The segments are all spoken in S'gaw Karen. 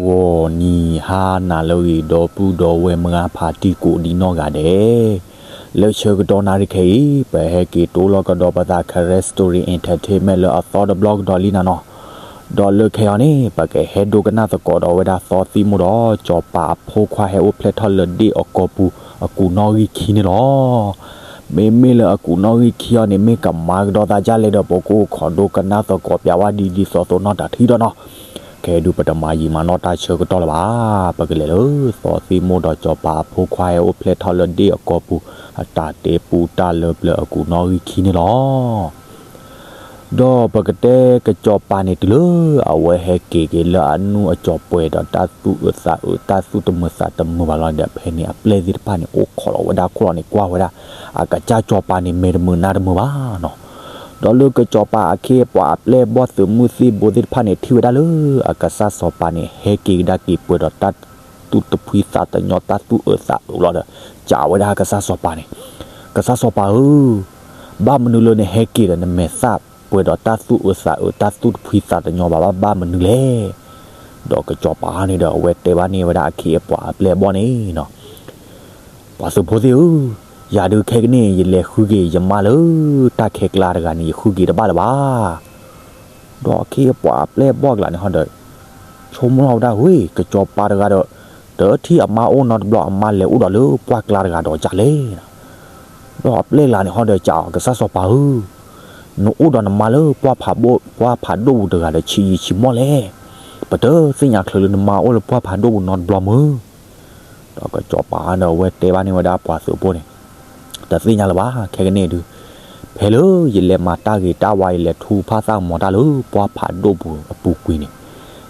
ဂီၤနံၤဟါနၤလၢအဂ့ၤ ဒီပုၢ်ဒီဝဲၢ်မုၢ်ဂၤဖးတံၢ်ကိးဒံနီၢ်ဂၤဒဲး, လၢဆၢကတီၢ်နၣ်ရံၣ်ခဲအံၤ ပဟဲက့ၤတိၢ်လီၤကဒီးပသး Karen Story Entertainment လၢအသီတဘျီကဒီးလံနၤနီၤ. ဒီးလၢခဲအံၤန့ၣ် ပကဟဲဒိကနၣ်သကိးဒီးဝဲဒၣ်သီသံမိၢ်ဒီး စီၤပၤအဖိခွါဟဲအိၣ်ဖျဲၣ်ထီၣ်လၢဒ့ၣ်အကိာ်ပူၤ အကူာ်နီၣ်ဂံၢ်ခံန့ၣ်လီၤ. မ့မ့ၢ်လၢအကူာ်နီၣ်ဂံၢ်ခံအံၤန့ၣ် မ့ၢ်ကမၤကဒီးသးဒ်လဲၣ်ဒီး ပကအိၣ်ခိးဒိကနၣ်သကိးပျးဝဲဒ်ဒ်သိးသိးနီၢ်တၢ်ထံၣ်ဒီးနီၤ. ခဲဒုးပတမၤယံာ်မၤနီၢ်တၢ်ဆၢကတီၢ်လၢၤဘၣ်, ပကလဲၤလၢသီသံမိၢ်ဒီးစီၤပၤအဖိခွါဟဲအိၣ်ဖျဲၣ်ထီၣ်လၢဒ့ၣ်အကိာ်ပူၤ အတၢ်တဲပူတၢ်လၢပျၢၤအကူာ်နီၣ်ဂံၢ်ခံန့ၣ်လီၤ. ဒီးပကတဲကစီၤပၤန့ၣ်တုၤလၢအဝဲဟဲက့ၤက့ၤလၢအနူၢ်အစီၤပှဲၤဒီးတၢ်သူၣ်အၢသးအၢ တၢ်သူၣ်တမုာ်သးတမုာ်ဘၣ်လီၤဒီး ဖဲန့ၣ်အပျဲၢ်သ့ၣ်တဖၣ်န့ၣ် အိၣ်ခိးလီၤဝဲဒၣ်ခိၣ်လီၤန့ၣ် ကွၢ်ဝဲဒၣ် အကစၢ်စီၤပၤန့ၣ် မဲာ်တမုာ်နါတမုာ်ဘၣ်နီၤ. ဒီးလၢကစီၤပၤအခ့အပှၤအပျဲၢ်အဘီၣ်သုးမုၢ်သံၣ်ဘိသ့ၣ်တဖၣ်န့ၣ် ထံၣ်ဝဲဒၣ်လၢ အကစၢ်စီၤပၤန့ၣ် ဟဲက့ၤကဒါက့ၤပှဲၤဒီးတၢ်သူၣ်တဖှံသးတညီ တၢ်သူၣ်အၢသးအၢလီၤဒီး စံးဝဲဒၣ်ကစၢ်စီၤပၤန့ၣ်, ကစၢ်စီၤပၤဧၢ, ဘၣ်မနုၤလၢနဟဲက့ၤဒီး နမဲာ်သၣ်ပှဲၤဒီးတၢ်သူၣ်အၢသးအၢ တၢ်သူၣ်တဖှံသးတညီဘၣ် ဘၣ်မနုၤလဲၣ်. ဒီးကစီၤပၤန့ၣ်ဒီး အဝဲတဲဘၣ်န့ၢ်ဝဲဒၣ်အခ့အပှၤအပျဲၢ်အဘီၣ်န့ၣ်နီၤ, ပှၤသုးဖိသ့ၣ်ဧၢ, ယၤဒုးခဲကနံၣ် ယလဲၤဃုက့ၤယမါလၢ တၢ်ခဲကျါတဂၤန့ၣ် ယဃုက့ၤတဘၣ်လၢၤဘၣ်. ဒီးအခ့အပှၤအပျဲၢ်အဘီၣ်ကျါန့ၣ်ဟီဒီး ဆိကမိၣ်လီၤဝဲဒၣ်ဝဲ ကစီၤပၤတဂၤဒီး တထံၣ်အမါအိၣ်နီတဘျီ အမါလဲၤအိၣ်ဒီးလၢပှၢ်ကျါတဂၤဒီးဒ်လဲၣ်. ဒီးအပျဲၢ်ကျါန့ၣ်ဟီဒီး စံးအီၤ ကစၢ်စီၤပၤဧၢ, နအိၣ်ဒီးနမါလၢပှၢ်ဖးဒိၣ်, ပှၢ်ဖးဒိၣ်ပူၤတဂၤဒီးဆံးယံာ်ဆံးမီၢ်လဲၣ်. ပတသ့ၣ်ညါချုးလၢနမါအိၣ်လၢပှၢ်ဖးဒိၣ်ပူၤနီတဘျီမုၢ်. ဒီးကစီၤပၤဒီးအဝဲတဲဘၣ်န့ၢ်ဝဲဒၣ်ပှၤသုးဖိန့ၣ်, တသ့ၣ်ညါလၢၤဘၣ် ခဲကနံၣ်ဒုး, ဖဲလၢယလဲၤမၤတၢ်ဂ့ၤတၢ်ဝါ ယလဲၤထူဖးသၣ်မီၤတၢ်လၢပှၢ်ဖးဒိၣ်ပူၤအပူၤကွံာ်န့ၣ်,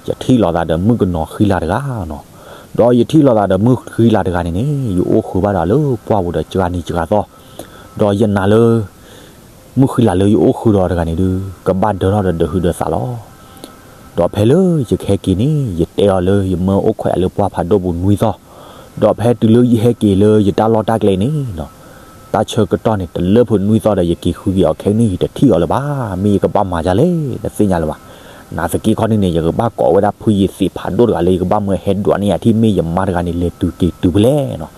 ယထံၣ်လိာ်သးဒီးမုၣ်ကနီၤဃံလၤတဂၤနီၤ. ဒီးယထံၣ်လိာ်သးဒီးမုၣ်ဃံလၤတဂၤန့ၣ်န့ၣ် ယအိၣ်ဃုာ်ဘၣ်ဒီးလၢပှၢ်ပူၤဒီးစှၤနံၤစှၤသီ, ဒီးယနာ်လၢ မုၣ်ဃံလၤလၢယအိၣ်ဃုာ်ဒီးတဂၤန့ၣ်ဒုး ကဘၣ်ဒၢထီၣ်ဒီးဒၢးဟုးဒၢးသးလီၤ. ဒီးဖဲလၢယကဟဲက့ၤန့ၣ် ယတဲအီၤလၢယမၢအိၣ်ခိးယၤလၢပှၢ်ဖးဒိၣ်ပူၤနွံသီ, ဒီးဖဲတုၤလၢယဟဲက့ၤလၢယတၢ်လီၢ်တၢ်ကျဲန့ၣ်နီၤ, တၢ်ဆၢကတီၢ်န့ၣ် တလၢဖုးနွံသီဒီး ယက့ၤဃုက့ၤအီၤခဲကနံၣ် ယတထံၣ်အီၤလၢၤဘၣ်, မ့ၢ်ယကဘၣ်မၤဒ်လဲၣ် တသ့ၣ်ညါလၢၤဘၣ်. နာ်သက့ခီန့ၣ်န့ၣ် ယကဘၣ်ကိးဝဲဒၣ်ဖုယ့ၤသံးဖးဒိၣ်တဂၤလၢ ယကဘၣ်မၢဟဲဒွးန့ၢ်ယၤထံၣ် မ့ၢ်ယမါတဂၤန့ၣ် လဲၤတုၤက့ၤတုၤဖဲလဲၣ်နီၤ.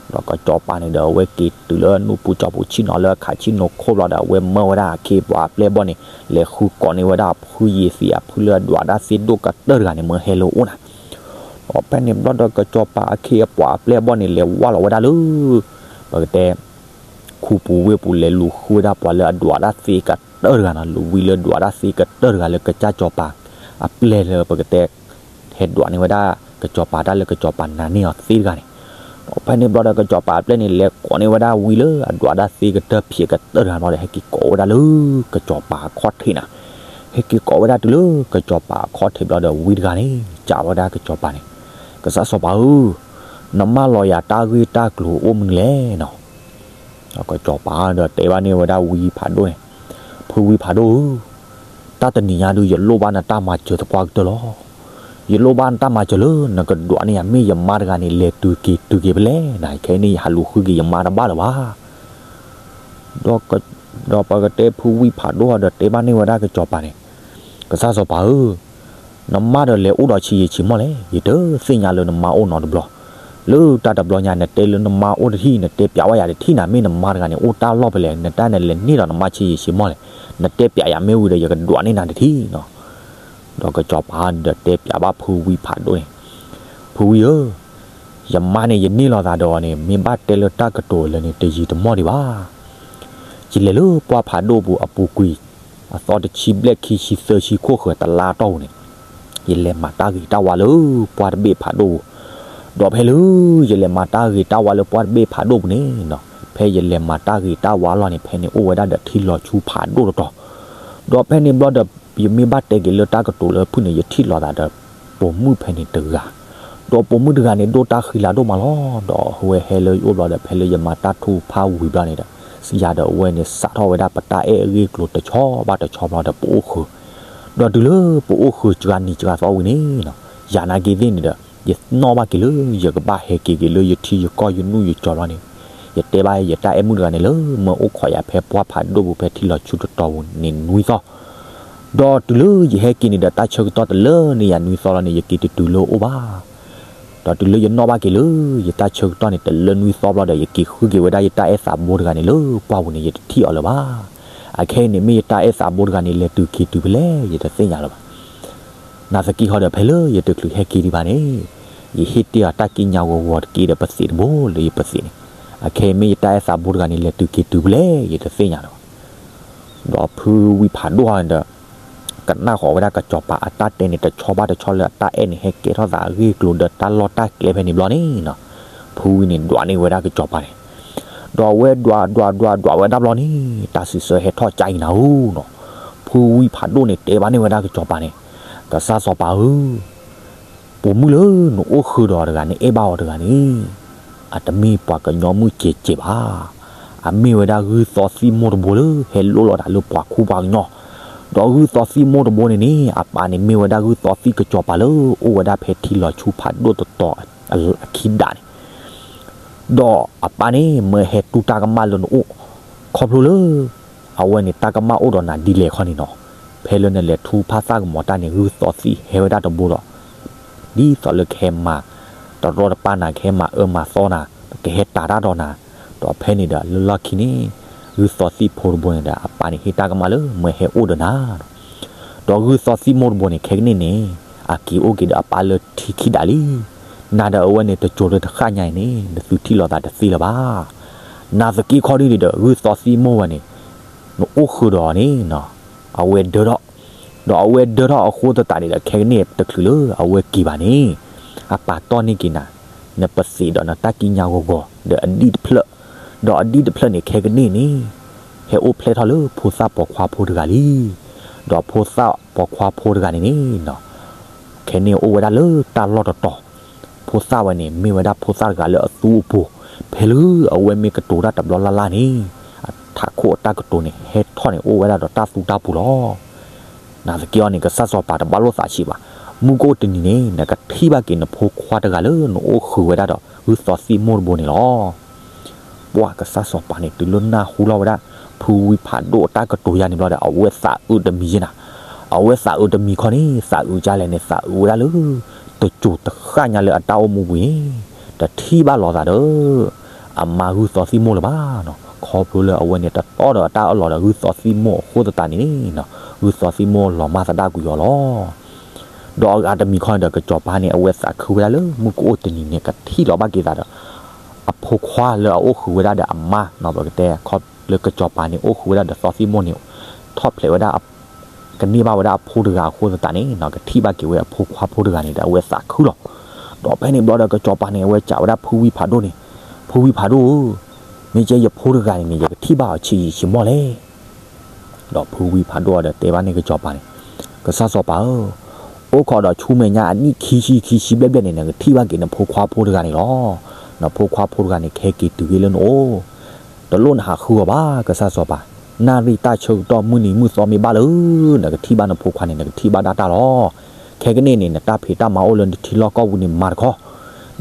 ဒီးကစီၤပၤန့ၣ်ဒီး အဝဲက့ၤတုၤလၢနူၢ်ပူၤကၠီပူၤဆံၣ်နီၤလၢအခးဆံၣ်နီၤခိၣ်ဘျီဒီး အဝဲမၢဝဲဒၣ်အခ့အပှၤအပျဲၢ်အဘီၣ်န့ၣ် လဲၤဃုကိးန့ၢ်ဝဲဒၣ်ဖုယ့ၤသံးအဖုလၢအဒွးတၢ်သ့ဒိၣ်ကတၢၢ်တဂၤန့ၣ် မၢဟဲလၢအအိၣ်နၤ. ဒီးဖဲန့ၣ်ဘျီဒီး ကစီၤပၤအခ့အပှၤအပျဲၢ်အဘီၣ်န့ၣ် လဲၤဝၢ်လီၤဝဲဒၣ်လၢ ပကတဲ ခူပူၤဝ့ၢ်ပူၤ လဲၤလူၤဃုဝဲဒၣ်ပှၤလၢအဒွးတၢ်သ့ကတၢၢ်တဂၤနီၤ, လူၤဝံလၢဒွးတၢ်သ့ကတၢၢ်တဂၤလၢကစၢ်စီၤပၤအပျဲၢ်လၢပကတဲ ဟဲဒွးန့ၢ်ဝဲဒၣ်ကစီၤပၤတၢ်လၢကစီၤပၤနာ်န့ၢ်အီၤသ့တဂၤန့ၣ်. ဒီးဖဲန့ၣ်ဘျီဒီး ကစီၤပၤအပျဲၢ်န့ၣ် လဲၤကိးန့ၢ်ဝဲဒၣ်ဝံလၢအဒွးတၢ်သ့ကတၢၢ်ဖံးကတၢၢ်တဂၤဘျီဒီး ဟဲက့ၤကိးဝဲဒၣ်လၢကစီၤပၤအခီၣ်ထံးနၤ. ဟဲက့ၤကိးဝဲဒၣ်တုၤလၢကစီၤပၤအခီၣ်ထံးဘျီဒီး ဝံတဂၤန့ၣ် စံးဝဲဒၣ်ကစီၤပၤန့ၣ်, ကစၢ်စီၤပၤဧၢ, နမါလီၤယၤတၢ်ဂ့ၢ်တၢ်ကျိၤအိၣ်မနုၤလဲၣ်နီၤ. ဒီးကစီၤပၤဒီးတဲဘၣ်န့ၢ်ဝဲဒၣ်ဝံဖးဒိၣ်န့ၣ်, ဖုဝံဖးဒိၣ်ဧၢ, တၢ်တနံၤညါဒုး ယလိၣ်ဘၣ်နတၢ်မၤစၢၤသပှၢ်ကတၢၢ်လီၤ. ယလိၣ်ဘၣ်နတၢ်မၤစၢၤလၢ နကဒွးန့ၢ်ယၤ မ့ၢ်ယမါတဂၤန့ၣ် လဲၤတုၤက့ၤတုၤက့ၤဖဲလဲၣ်နၤ, ခဲအံၤန့ၣ် ယဟးလူၤဃုက့ၤယမါတဘၣ်လၢၤဘၣ်. ဒီးပကတဲဖုဝံဖးဒိၣ်ဒီးတဲဘၣ်န့ၢ်ဝဲဒၣ်ကစီၤပၤန့ၣ်, ကစၢ်စီၤပၤဧၢ, နမါဒီးလဲၤအိၣ်ဒီးဆံးယံာ်ဆံးမီၢ်လဲၣ်, ယတသ့ၣ်ညါလၢနမါအိၣ်နီတဘျီ. လၢတၢ်တဘျီညါ နတဲလၢနမါအိၣ်တထံၣ် နတဲပျးဝဲယၤတထံၣ်နၤ, မ့ၢ်နမါတဂၤန့ၣ် အိၣ်တၢ်လီၢ်ဖဲလဲၣ်, နတၢ်န့ၣ်လဲၤန့ၢ်ဒီးနမါဆံးယံာ်ဆံးမီၢ်လဲၣ်, နတဲပျးယၤမ့ၢ်ဝံၤဒီး ယကဒွးန့ၢ်နၤတထံၣ်နီၤ. ဒီးကစီၤပၤဒီးတဲပျးဘၣ်ဖုဝံဖးဒိၣ်န့ၣ်, ဖုဝံဧၢ, ယမါန့ၣ် ယန့ၢ်လိာ်သးဒီးအီၤန့ၣ် မ့ၢ်ဘၣ်တဲလၢတၢ်ကတိၤလၢန့ၣ် တယံာ်တမီၢ်ဒံးဘၣ်. ယလဲၤလၢပှၢ်ဖးဒိၣ်ပူၤအပူၤကွံာ် အသီတဆံဘျဲၣ်ခံဆံသၢဆံခိၣ်ဃၢၤတလါတီၢ်ပူၤန့ၣ်, ယလဲၤမၤတၢ်ဂ့ၤတၢ်ဝါလၢပှၢ်တဘ့ၣ်ဖးဒိၣ်ပူၤ. ဒီးဖဲလၢ ယလဲၤမၤတၢ်ဂ့ၤတၢ်ဝါလၢပှၢ်တဘ့ၣ်ဖးဒိၣ်ပူၤန့ၣ်နီၤ, ဖဲယလဲၤမၤတၢ်ဂ့ၤတၢ်ဝါလီၤန့ၣ် ဖဲန့ၣ်အိၣ်ဝဲဒၣ်ဒီးထံလီၤဆူဖးဒိၣ်တတီၤ. ဒီးဖဲန့ၣ်ဘျီဒီး ယမ့ၢ်ဘၣ်တဲက့ၤလၢတၢ်ကတိၤလၢဖုၣ်န့ၣ် ယထံၣ်လိာ်သးဒီး ပိာ်မုၣ်ဖဲန့ၣ်တဂၤ. ဒီးပိာ်မုၣ်တဂၤန့ၣ် ဒိၣ်တၢ်ဃံလၤဒိၣ်မးလီၤ. ဒီးအဝဲဟဲလၢယအိၣ်ဘျီဒီး ဖဲလၢယမၤတၢ်ထူဖးဝံၤဘျီန့ၣ်ဒီး စံးယၤဒီးအဝဲန့ၣ် စးထီၣ်ဝဲဒၣ်ပတၢ်အဲၣ်အဂ့ၢ်အကျိၤတဆီဘၣ်တဆီဘျီဒီး ပအိၣ်ဃုာ်. ဒီးတုၤလၢပအိၣ်ဃုာ်စှၤနံၤစှၤသီဝံၤန့ၣ်နီၤ, ယၤနာ်က့သ့ၣ်န့ၣ်ဒီး ယနီၣ်ဘၣ်က့ၤလၢ ယကဘၣ်ဟဲက့ၤက့ၤလၢယထံယကီၢ်ယနူၢ်ယကၠီၤဘျီန့ၣ်, ယတဲဘၣ်ယတၢ်အဲၣ်မုၣ်တဂၤန့ၣ်လၢ မၢအိၣ်ခိးယၤဖဲပှၢ်ဖးဒိၣ်ပူၤ ဖဲထံလီၤဆူတတီၤပူၤန့ၣ်နွံသီ ဒီးတုၤလၢယဟဲက့ၤန့ၣ်ဒီး တၢ်ဆၢကတီၢ်တလၢန့ၢ်ယၤနွံသီလီၤန့ၣ် ယက့ၤတတုၤလၢအအိၣ်ဘၣ်. ဒီးတုၤလၢယနီၣ်ဘၣ်က့ၤလၢ ယတၢ်ဆၢကတီၢ်န့ၣ် တလၢနွံသီဘျီဒီး ယက့ၤဃုက့ၤဝဲဒၣ်ယတၢ်အဲၣ်သးဘိတဂၤန့ၣ်လၢပှၢ်ပူၤန့ၣ် ယတထံၣ်အီၤလၢၤဘၣ်. အခဲအံၤန့ၣ် မ့ၢ်ယတၢ်အဲၣ်သးဘိတဂၤန့ၣ် လဲၤတုၤက့ၤတုၤဖဲလဲၣ် ယတသ့ၣ်ညါလၢၤဘၣ်. နာ်သက့ဃီဒီး ဖဲလၢယတချုးဟဲက့ၤဒံးဘၣ်န့ၣ် ယဟ့ၣ်တ့ၢ်အီၤတၢ်ကံးညာ်ဂီၤဂီၤတက့ၢ်ဒီး ပသံးတဘိလၢယပသံးန့ၣ်, အခဲအံၤမ့ၢ်ယတၢ်အဲၣ်သးဘိတဂၤန့ၣ် လဲၤတုၤက့ၤတုၤဖဲလဲၣ် ယတသ့ၣ်ညါလၢၤဘၣ်. ဒီးဖုဝံဖးဒိၣ်ဟီန့ၣ်ဒီး ကနၣ်ဃီၤဝဲဒၣ်ကစီၤပၤအတၢ်တဲန့ၣ် တဆီဘၣ်တဆီလၢအတၢ်အဲၣ်န့ၣ် ဟဲကဲထီၣ်သးအဂ့ၢ်အကျိၤဒီးတၢ်လီၢ်တၢ်ကျဲဖဲန့ၣ်ဘျီန့ၣ်နီၤ, ဖုဝံန့ၣ်ဒွးန့ၢ်ဝဲဒၣ်ကစီၤပၤန့ၣ်, ဒီးအဝဲဒွးဒွးဒွးဒွးဝဲဒၣ်ဘျီန့ၣ် တၢ်စံးဆၢဟဲထီၣ်ကၠါအံၤနၤဧၢနီၤ, ဖုဝံဖးဒိၣ်န့ၣ်တဲဘၣ်န့ၢ်ဝဲဒၣ်ကစီၤပၤန့ၣ်, ကစၢ်စီၤပၤဧၢ ပိာ်မုၣ်လၢနအိၣ်ဃုာ်ဒီးအီၤတဂၤန့ၣ် အဲၣ်ဘၣ်အီၤတဂၤန့ၣ် အတမ့ၢ်ပှၤကညီမုၣ်ကဲးကဲးဘၣ်. အမ့ၢ်ဝဲဒၣ်ဂုၢ်သီသံၣ်မိၢ်တဘိလၢ ဟဲလိၣ်လီၤတၢ်လၢပှၤခူပှၤကညီ, ဒီးဂုၢ်သီသံၣ်မိၢ်တဘိန့ၣ်န့ၣ် အပၢ်န့ၣ်မ့ၢ်ဝဲဒၣ်ဂုၢ်သီသံၣ်ကစီၤပၤလၢ အိၣ်ဝဲဒၣ်ဖဲထံလီၤဆူဖးဒိၣ်တတီၤအခံဒၣ်န့ၣ် ဒီးအပၢ်န့ၣ် မၢဟဲတူၢ်တၢ်ကမၣ်လၢနအိၣ်, ခီဖျိလၢ အဝဲန့ၣ်တၢ်ကမၣ်အိၣ်ဒီးနၤဒ်လဲၣ်ခီန့ၣ်နီၤ, ဖဲလၢနလဲၤထူဖးသၣ်ကမီၤတၢ်န့ၣ် ဂုၢ်သီသံၣ်ဟဲဝဲဒၣ်တဘိဒီး ဒ်သိးလၢကဟဲမၤတရီတပါနၤ ကဟဲမၤအၢမၤသီနၤ, ကဟဲတၤတၢ်ဒီးနၤ, ဒီးဖဲန့ၣ်ဒီးလၢလီၢ်ခံန့ၣ် ဂုၢ်သီသံၣ်ဖိတဘိန့ၣ်ဒီး အပၢ်န့ၣ်ဟ့ၣ်တၢ်ကမၣ်လၢ မၢဟဲအိၣ်ဒီးနၤ ဒီးဂုၢ်သီသံၣ်မိၢ်တဘိန့ၣ် ခဲကနံၣ်န့ၣ် အက့ၤအိၣ်က့ၤဒီးအပၢ်လၢထံခံဒၣ်လံ. နၤဒီးအဝဲန့ၣ် တစိၤလၢတဃၣ်ညါအံၤန့ၣ် နသုထံၣ်လိာ်သးတသ့လၢၤဘၣ်. နာ်သက့ခီဒ်န့ၣ်ဒီး ဂုၢ်သီသံၣ်မိၢ်ဝဲန့ၣ် နအိၣ်ဃုာ်ဒီးအီၤန့ၣ် အဝဲဒၢထီၣ်, ဒီးအဝဲဒၢထီၣ်အဃိသတးန့ၣ်ဒီး ခဲကနံၣ်တချုးလၢအဝဲက့ၤဘၣ်န့ၣ် အပၢ်တီၢ်န့ၢ်က့ၤနၤ နပသံးဒီးနတၢ်ကံးညာ်ဂီၤဂီၤ ဒီးအဒံၣ်တဖျၢၣ်, ဒီးအဒံၣ်တဖျၢၣ်န့ၣ် ခဲကနံၣ်န့ၣ် ဟဲအိၣ်ဖျဲၣ်ထီၣ်လၢဖိသၣ်ပိာ်ခွါဖိတဂၤလံ. ဒီးဖိသၣ်ပိာ်ခွါဖိတဂၤန့ၣ်န့ၣ် ခဲန့ၣ်အိၣ်ဝဲဒၣ်လၢတၢ်လီၢ်တတီၤ, ဖိသၣ်ဝဲန့ၣ် မ့ၢ်ဝဲဒၣ်ဖိသၣ်တဂၤလၢအသူအပူၤ, ဖဲလၢအဝဲမ့ၢ်ကတိၤတၢ်တဘျီလၢ်လၢ်န့ၣ် အထးခိၣ်အတၢ်ကတိၤန့ၣ် ဟဲထီၣ်န့ၣ်အိၣ်ဝဲဒၣ်ဒီးတၢ်သူတၢ်ပူၤလီၤ. နာ်သက့အီၤန့ၣ် ကစၢ်စီၤပၤတဘၣ်လိာ်သးဆံးဘၣ်, မုၢ်ကအိၣ်တနံၤန့ၣ် နကထံၣ်ဘၣ်က့ၤနဖိခွါတဂၤလၢနအိၣ်ဃုာ်ဝဲဒၣ်ဒီးဂုၢ်သီသံၣ်မိၢ်တဘိန့ၣ်လီၤ. ပှၢ်ကစၢ်စီၤပၤန့ၣ် တုၤလၢနၢ်ဟူလီၤဝဲဒၣ် ဖုဝံဖးဒိၣ်အတၢ်ကတိၤယါန့ၣ်ဘျီဒီး အဝဲသးအုးတမံၤယဲနၤ, အဝဲသးအုးတမံၤခီန့ၣ် သးအုးဒ်လဲၣ်န့ၣ် သးအုးဝဲဒၣ်လၢ တစိၤတဃၣ်ညါလၢအတၢ်အိၣ်မူပူၤန့ၣ် တထံၣ်ဘၣ်လီၤသးဒီး အမါဂုၢ်သီသံၣ်မိၢ်လၢၤဘၣ်နီၤ, ခီဖျိလၢအဝဲန့ၣ် တတီဒီးအတၢ်အၢၣ်လီၤဒီးဂုၢ်သီသံၣ်မိၢ်အဃိသတးန့ၣ် ဂုၢ်သီသံၣ်မိၢ်လီၤမၢ်သဒၣ်ကွံာ်အီၤလီၤ. ဒီးအဂၤတမံၤခီန့ၣ်ဒီး ကစီၤပၤန့ၣ် အဝဲသးခုဝဲဒၣ်လၢ မုၢ်ကအိၣ်တနံၤန့ၣ် ကထံၣ်လီၤဘၣ်က့ၤသးဒီး အဖိခွါလၢအအိၣ်ဃုာ်ဝဲဒၣ်ဒီးအမါနီၤ, ပကတဲခီဖျိလၢကစီၤပၤန့ၣ် အိၣ်ဃုာ်ဝဲဒၣ်ဒီးသီသံၣ်မိၢ်န့ၣ် ထီၣ်ဖျဲးဝဲဒၣ် ကန့ၢ်ဘၣ်ဝဲဒၣ်အဖိတဂၤအဃိသတးန့ၣ်နီၤ, ကထံၣ်ဘၣ်က့ၤဝဲအဖိခွါဖိတဂၤန့ၣ်ဒီး အဝဲသးခုလီၤ. ဒီးဖဲန့ၣ်ဘျီဒီး ကစီၤပၤန့ၣ် အဝဲစံးဝဲဒၣ်ဖုဝံဖးဒိၣ်န့ၣ်, ဖုဝံဖးဒိၣ်ဧၢ, မ့ၢ်ကဲယဖိတဂၤန့ၣ်န့ၣ် ယကထံၣ်ဘၣ်အီၤဆံးယံာ်ဆံးမီၢ်လဲၣ်. ဒီးဖုဝံဖးဒိၣ်ဒီးတဲဘၣ်န့ၣ်ကစီၤပၤန့ၣ်, ကစၢ်စီၤပၤဧၢ, အိၣ်ခိးဒီးဆူမဲာ်ညါအနံၣ်ခံဆံခံဆံဘျဲၣ်ဘျဲၣ်န့ၣ် နကထံၣ်ဘၣ်က့ၤနဖိခွါဖိတဂၤန့ၣ်လီၤ. နဖိခွါဖိတဂၤန့ၣ် ကဟဲက့ၤတုၤဂ့ၤလၢနအိၣ်, တလိၣ်နဟးဃုအီၤဘၣ် ကစၢ်စီၤပၤ, နၣ်ရံၣ်တၢ်ဆၢကတီၢ်မုၢ်နံၤမုၢ်သီမ့ၢ်ဘၣ်လၢ နကထံၣ်ဘၣ်နဖိခွါန့ၣ် နကထံၣ်ဘၣ်ဒၣ်တၢ်လီၤ. ခဲကနံၣ်န့ၣ် နတၢ်ဖံးတၢ်မၤအိၣ်လၢနထံလီၢ်ကီၢ်ပူၤန့ၣ် မၤတခီ,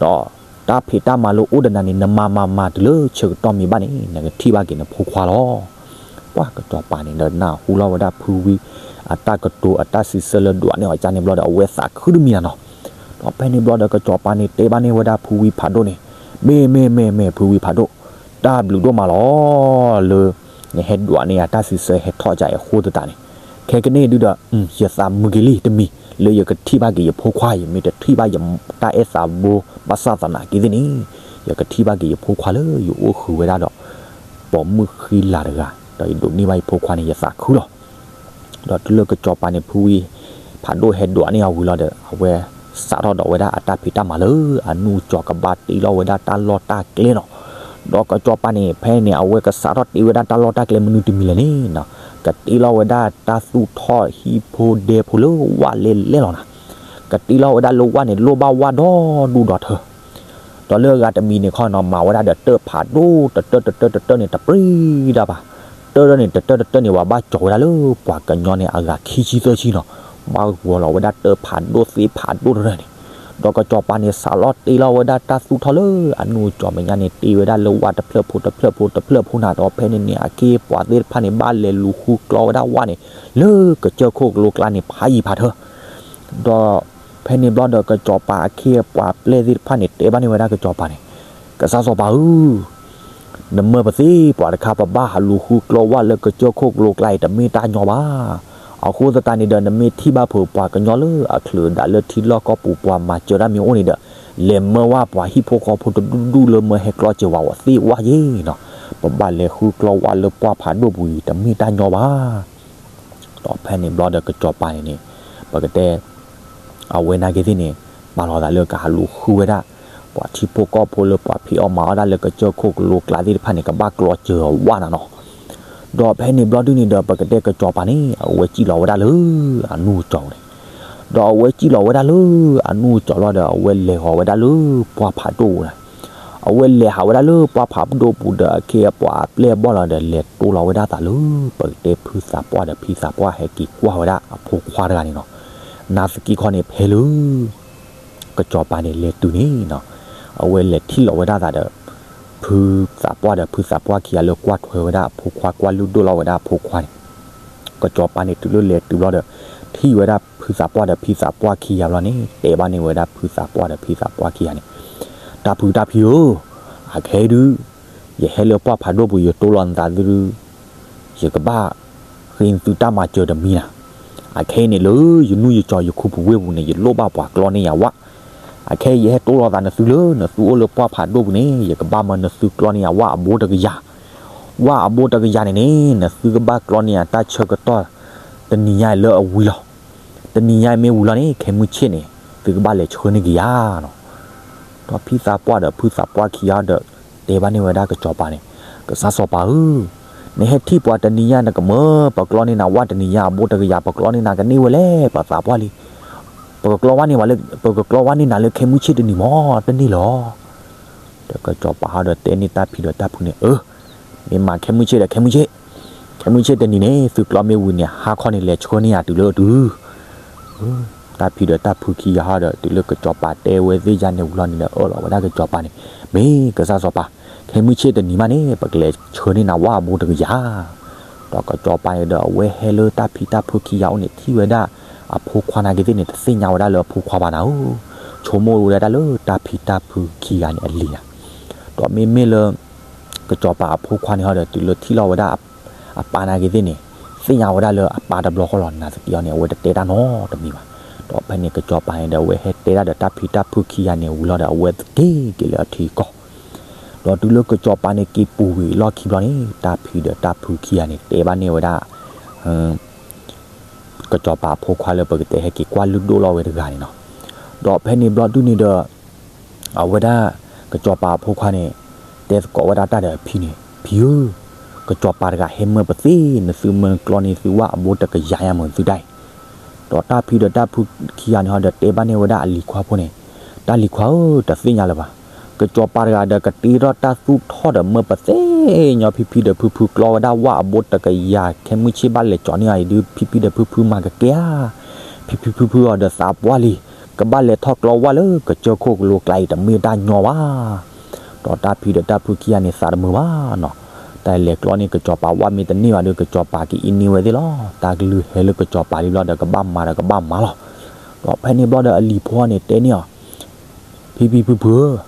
ဒီးတၢ်ဖံးတၢ်မၤလၢအိၣ်ဒီးနၤန့ၣ် နမၤမၤမၤတုၤလၢဆၢကတီၢ်မ့ၢ်ဘၣ်န့ၣ် နကထံၣ်ဘၣ်က့ၤနဖိခွါလီၤ. ပှၢ်ကစီၤပၤန့ၣ်ဒီးနၢ်ဟူလီၤဝဲဒၣ်ဖုဝံ အတၢ်ကတိၤအတၢ်စံးဆၢလၢဒွးန့ၢ်အီၤကန့ၣ်ဘျီဒီး အဝဲသးခုတမံၤနၤနီၤ. ဒီးဖဲန့ၣ်ဘျီဒီး ကစီၤပၤန့ၣ် တဲဘၣ်န့ၢ်ဝဲဒၣ်ဖုဝံဖးဒိၣ်န့ၣ်, မ့ၢ်မ့ၢ်မ့ၢ်မ့ၢ် ဖုဝံဖးဒိၣ်, တၢ်ဘျုးဒိၣ်မးလီၤ လၢ နဟဲဒွးန့ၢ်အတၢ်စံးဆၢဟဲထီၣ်ကၢအဃိသတးန့ၣ်, ခဲကနံၣ်ဒုဒီး ယသးမုာ်က့ၤလံတမံၤ လၢယကထံၣ်ဘၣ်က့ၤယဖိခွါ, ယမ့ၢ်တထံၣ်ဘၣ်ယတၢ်အဲၣ်သးဘိ ဘၣ်ဆၣ်သနာ်က့သ့ၣ်န့ၣ်, ယကထံၣ်ဘၣ်က့ၤယဖိခွါလၢယအိၣ်ဃုာ်ဝဲဒၣ်ဒီး ပိာ်မုၣ်ဃံလၤတဂၤ, ဒီးယဒိးန့ၢ်ဘၣ်ယဖိခွါန့ၣ် ယသးခုလီၤ. ဒီးတုၤလၢကစီၤပၤန့ၣ် ဖုဝံဖးဒိၣ်ဟဲဒွးန့ၢ်အီၤဝံၤလီၤဒီး အဝဲစးထီၣ်ဒီးဝဲဒၣ်အတၢ်ဖံးတၢ်မၤလၢအနူအကၠီၤကဘၣ်တ့လီၤဝဲဒၣ်တၢ်လီၢ်တၢ်ကျဲနီၤ. ဒီးကစီၤပၤန့ၣ် ဖဲန့ၣ် အဝဲကစးထီၣ်တ့ဝဲဒၣ်တၢ်လီၢ်တၢ်ကျဲမနုၤတမံၤလဲၣ်န့ၣ်, ကတ့လီၤဝဲဒၣ်တၢ်သူၣ်ထီၣ်ဟံၣ်ဖိဒဲဖိလၢဝၣ်လဲလဲလီၤနၤ. ကတ့လီၤဝဲဒၣ်လၢဝၣ်န့ၣ် လိၣ်ဘၣ်ဝၣ်ဒီဒူၣ်ဒီထၢ ဒီးလၢအဂၤတမံၤန့ၣ်ခီနီၤ မၤဝဲဒၣ်ဒီးတၢၣ်ဖးဒိၣ်တတၢၣ်တတၢၣ်တတၢၣ်န့ၣ် တပြံဒၣ်ဘၣ်. တၢၣ်တတၢၣ်န့ၣ် တတၢၣ်တတၢၣ်န့ၣ် ပှၤဘၣ်ကၠီၤဝဲဒၣ်လၢပှၤကညီန့ၣ် အဂၤခံဆံသၢဆံနီၤ, ဘၣ်ဂီၤလီၤဝဲဒၣ်တၢၣ်ဖးဒိၣ်သ့ၣ်ဖးဒိၣ်တတၢၣ်န့ၣ်. ဒီးကစီၤပၤန့ၣ် စးလီၤတ့လီၤဝဲဒၣ်တၢ်သူၣ်ထီၣ်လၢအနူၢ်ကၠီၤမဲာ်ညါန့ၣ် တ့ဝဲဒၣ်လၢဝၣ်တဖျၢၣ်ဖိတဖျၢၣ်ဖိတဖျၢၣ်ဖိနၤ ဒီးဖဲန့ၣ်န့ၣ် အခ့အပှၤသ့ၣ်တဖၣ်န့ၣ် ဘၣ်လဲၤလူၤဃုကျီဝဲဒၣ်ဝၣ်န့ၣ် လၢကစၢၢ်ခိၣ်ကလိကျါန့ၣ် ဖးယံၤဖးထၢ ဒီးဖဲန့ၣ်ဘျီဒီး ကစီၤပၤအခ့အပှၤပျဲၢ်သ့ၣ်တဖၣ်န့ၣ် တဲဘၣ်န့ၢ်ဝဲဒၣ်ကစီၤပၤန့ၣ်, ကစၢ်စီၤပၤဧၢ, နမၢပသ့ပှၤတခါ ပဘၣ်ဟးလူၤဃုကျီဝၣ်လၢကစၢၢ်ခိၣ်ကလိကျါအံၤ တမ့ၢ်တၢ်ညီဘၣ်. အဃိသတးန့ၣ်ဒီး နမ့ၢ်ထံၣ်ဘၣ်ဖုးပှၤကညီလၢအချုးဒၣ်လၢထံလီၢ်ကီၢ်ပူၤ ပှၤမၤစၢၤတၢ်မ့ၢ်အိၣ်န့ၣ်ဒီး လဲၤမၢဝဲပှၤဟံၣ်ဖိဃီဖိတဒူၣ်ဒူၣ်လၢမၢဟဲကျီစၢၤဝဲသ့ၣ်ဝၣ်ယ့ၢ်နီၤ. ပဘၣ်လဲၤဃုကျီဝၣ်လၢပှၢ်ဖးဒိၣ်ပူၤအံၤ တမ့ၢ်တၢ်ညီဘၣ်. ဒီးဖဲန့ၣ်ဘျီဒီးကစီၤပၤန့ၣ်န့ၣ် ပကတဲ အဝဲနာ်က့ၤသ့ၣ်န့ၣ် ပာ်လီၤသးလၢကဟးလူၤဃုဝဲဒၣ် ပှၤထံဖိကီၢ်ဖိလၢပှၤဖံးအီၣ်မၤအီၣ်ဒၣ်လၢကစၢၢ်ခိၣ်ကလိကျါသ့ၣ်တဖၣ်န့ၣ် ကဘၣ်ကျီစၢၤဝၣ်နၤနီၤ. ဒီးဖဲန့ၣ်ဘျီဒုန့ၣ်ဒီး ပကတဲကစီၤပၤန့ၣ် အဝဲစံၣ်လီၤဝဲဒၣ်လၢအနူၢ်ကၠီၤန့ၣ်, ဒီးအဝဲစံၣ်လီၤဝဲဒၣ်လၢအနူၢ်ကၠီၤလီၤဒီး အဝဲလဲၤဃီၤဝဲဒၣ်လၢပှၢ်ဖးဒိၣ်ပူၤန့ၣ်, အဝဲလဲၤဟးဝဲဒၣ်လၢပှၢ်ဖးဒိၣ်ပူၤဒီး အခ့အပှၤအပျဲၢ်အဘီၣ်လီၤဒီး လဲၤတိၢ်လီၤဝဲဒၣ်သးလၢပကတဲဖုသးပှၢ်ဒီးဖံသးပှၢ်ဟဲက့ၤကွၢ်ဝဲဒၣ်အဖိခွါတဂၤန့ၣ်နီၤ. နာ်သက့ခီန့ၣ် ဖဲလၢ ကစီၤပၤန့ၣ်လဲၤတုၤန့ၣ်နီၤ, အဝဲလဲၤထံၣ်လီၤဝဲဒၣ်သးဒီး ဖုသးပှၢ်ဒီးဖံသးပှၢ်ခံဂၤလၢကွၢ်ထွဲဝဲဒၣ်အဖိခွါ ကွၢ်လုၢ်ဒိၣ်လီၤဝဲဒၣ်အဖိခွါန့ၣ်, ကစီၤပၤန့ၣ်တုၤလၢလဲၤတုၤဘျီဒီး ထံၣ်ဝဲဒၣ်ဖုသးပှၢ်ဒီးဖံသးပှၢ်ခံဂၤဘျီန့ၣ် တဲဘၣ်န့ၢ်ဝဲဒၣ်ဖုသးပှၢ်ဒီးဖံသးပှၢ်ခံဂၤန့ၣ်, တၢ်ဖုတၢ်ဖံဧၢ, အခဲအံၤဒုး ယဟဲလၢပှၢ်ဖးဒိၣ်ပူၤ ယတိၢ်လီၤနသးသုဒုး ယကဘၣ်ဃ့နသုတၢ်မၤစၢၤတမံၤနၤ. အခဲအံၤန့ၣ်လၢယနူၢ်ယကၠီၤယခူပူၤဝ့ၢ်ပူၤန့ၣ် ယလိၣ်ဘၣ်ပှၤကျီန့ၢ်ယၤဝၣ်. အခဲအံၤယဟဲတိၢ်လီၤသးနသုလၢနသုအိၣ်လၢပှၢ်ဖးဒိၣ်ပူၤန့ၣ် ယကဘၣ်မၢနသုကျီန့ၢ်ယၤဝၣ်အဘိတကယၤ. ဝၣ်အဘိတကယၤန့ၣ်န့ၣ် နသုကဘၣ်ကျီန့ၢ်ယၤတၢ်ဆၢကတီၢ်တနံၤညါအံၤလၢအဝံၤလီၤ. တနံၤညါအံၤမ့ၢ်ဝံၤလီၤန့ၣ် ခဲမုၢ်ဆ့ၣ်န့ၣ် သုကဘၣ်လဲၤဆှၢန့ၢ်က့ၤယၤနီၤ. ဒီးဖံသးပှၢ်ဒီးဖုသးပှၢ်ခံဂၤဒီး တဲဘၣ်န့ၢ်ဝဲဒၣ်ကစီၤပၤန့ၣ်, ကစၢ်စီၤပၤဧၢ, နဟဲထံၣ်ပှၤတနံၤညါ နကမၢပကျီန့ၢ်နၤဝၣ်တနံၤညါအဘိတကယၤ ပကျီန့ၢ်နၤကန့ၢ်ဝဲလဲၣ် ပသးပှၢ်လံ. ပကကျီဝဲန့ၣ် ပကကျီဝဲန့ၢ်နၤလၢခဲမုၢ်ဆ့ၣ်တနံၤမ့ၢ်တန့ၢ်လီၤ. ဒီးကစီၤပၤဟီဒီးတဲန့ၢ်တၢ်ဖံဒီးတၢ်ဖုန့ၣ်, အၢ, မ့ၢ်မၤခဲမုၢ်ဆ့ၣ်ဒီးခဲမုၢ်ဆ့ၣ်, ခဲမုၢ်ဆ့ၣ်တနံၤန့ၣ် သုကျီမ့ၢ်ဝံၤန့ၣ် ဟါခီန့ၣ် လဲၤဆှၢန့ၢ်ယၤတုၤလၢအတုၤ တၢ်ဖံဒီးတၢ်ဖုခံဂၤဟီဒီး တုၤလၢကစီၤပၤတဲဝဲသ့ၣ်ယါန့ၣ်ဝံၤလီၤန့ၣ်ဒီး အၢၣ်လီၤဝဲဒၣ်ကစီၤပၤန့ၣ်, မ့ၢ်ကစၢ်စီၤပၤ, ခဲမုၢ်ဆ့ၣ်တနံၤမးန့ၣ် ပကလဲၤဆှၢန့ၢ်နၤဝၣ်အဘိတကယၤ. ဒီးကစီၤပၤန့ၣ်ဒီး အဝဲဟဲလၢတၢ်ဖံတၢ်ဖုခံဂၤအိၣ်န့ၣ် ထံၣ်ဝဲဒၣ်အဖိခွါနာ်က့ၤသ့ၣ်န့ၣ် တသ့ၣ်ညါဝဲဒၣ်လၢအဖိခွါဘၣ်နၤဧၢ, ဆိကမိၣ်ဝဲဒၣ်လၢတၢ်ဖံတၢ်ဖုခံဂၤန့ၣ်အလံၤနၤ. ဒီးမ့မ့ၢ်လၢ ကစီၤပၤအဖိခွါန့ၣ်ဟီဒီး တုၤလၢထံၣ်လီၤဝဲဒၣ်အပၢ်နာ်က့ၤသ့ၣ်န့ၣ် သ့ၣ်ညါဝဲဒၣ်လၢအပၢ်တဘျီဃီလီၤ. နာ်သက့အီၤန့ၣ် အဝဲတတဲတၢ်နီတမံၤဘၣ်. ဒီးဖဲန့ၣ်ကစီၤပၤန့ၣ်ဒီး အဝဲဟဲတဲဒၣ်ဒီးတၢ်ဖံတၢ်ဖုခံဂၤန့ၣ်ဝံၤလီၤဒီး အဝဲသက့က့ၤလၢအထံကီၢ်. ဒီးတုၤလၢကစီၤပၤန့ၣ်က့ၤပူၤဝံၤအလီၢ်ခံဘျီန့ၣ် တၢ်ဖံဒီးတၢ်ဖုခံဂၤန့ၣ် တဲဘၣ်န့ၢ်ဝဲဒၣ် ကစီၤပၤအဖိခွါလၢပကတဲဟဲက့ၤကွၢ်လုၢ်ဒိၣ်လီၤဝဲတဂၤန့ၣ်နီၤ. ဒီးဖဲန့ၣ်ဘျီဒုန့ၣ်ဒီး အဝဲဒၣ် ကစီၤပၤအဖိခွါန့ၣ် တဲသကိးဝဲဒၣ်တၢ်ဒီးအဖံန့ၣ်, ဖံဧၢ, ကစီၤပၤတဂၤဟဲမၢပသ့ နသုမၢကျီန့ၢ်သုဝၣ်အဘိတကယၤယါမုၢ်သုတၢ်အံၤ. ဒီးတၢ်ဖံဒီးတၢ်ဖုခံဂၤန့ၣ်ဟီဒီးတဲဘၣ်န့ၢ်ဝဲဒၣ်အလံၤခွါဖိန့ၣ်, တၢ်လံၤခွါဧၢ, တသ့ၣ်ညါလၢၤဘၣ်. ကစီၤပၤတဂၤဒီးကတ့ထီၣ်တၢ်သူၣ်ထီၣ်ဒီးမၢပသ့ညီ ဖံဖံဒီးဖုဖုကျီဝဲဒၣ်ဝၣ်အဘိတကယၤ ခဲမုၢ်ဆ့ၣ်ဘၣ်လဲၤကၠီၤန့ၢ်အီၤအံၤဒုး ဖံဖံဒီးဖုဖုမၤကကဲဧါ. ဖံဖံဖုဖုအီၤဒီးသးပှၢ်လံ, ကဘၣ်လဲၤထီၣ်ကျီဝၣ်လၢကစၢၢ်ခိၣ်ကလိကျါအံၤ တမ့ၢ်တၢ်ညီဘၣ်. ဒီးတၢ်ဖံဒီးတၢ်ဖုခံဂၤန့ၣ်သးတမုာ်ဘၣ်နီၤ. တၢ်လဲၤကျီန့ၢ်ကစီၤပၤဝၣ်မ့ၢ်တန့ၢ်ဘၣ်ဒီး ကစီၤပၤကအံးန့ၢ်ဝဲသ့ၣ်လီၤ. တၢ်ကလုၢ်ဟဲလၢကစီၤပၤလံဘျီဒီး ကဘၣ်မၤဒီးကဘၣ်မၤလီၤ. ဒီးဖဲန့ၣ်ဘျီဒီးအလံၤဖိန့ၣ်တဲန့ၢ်အီၤ, ဖံဖံဖုဖုဧၢ,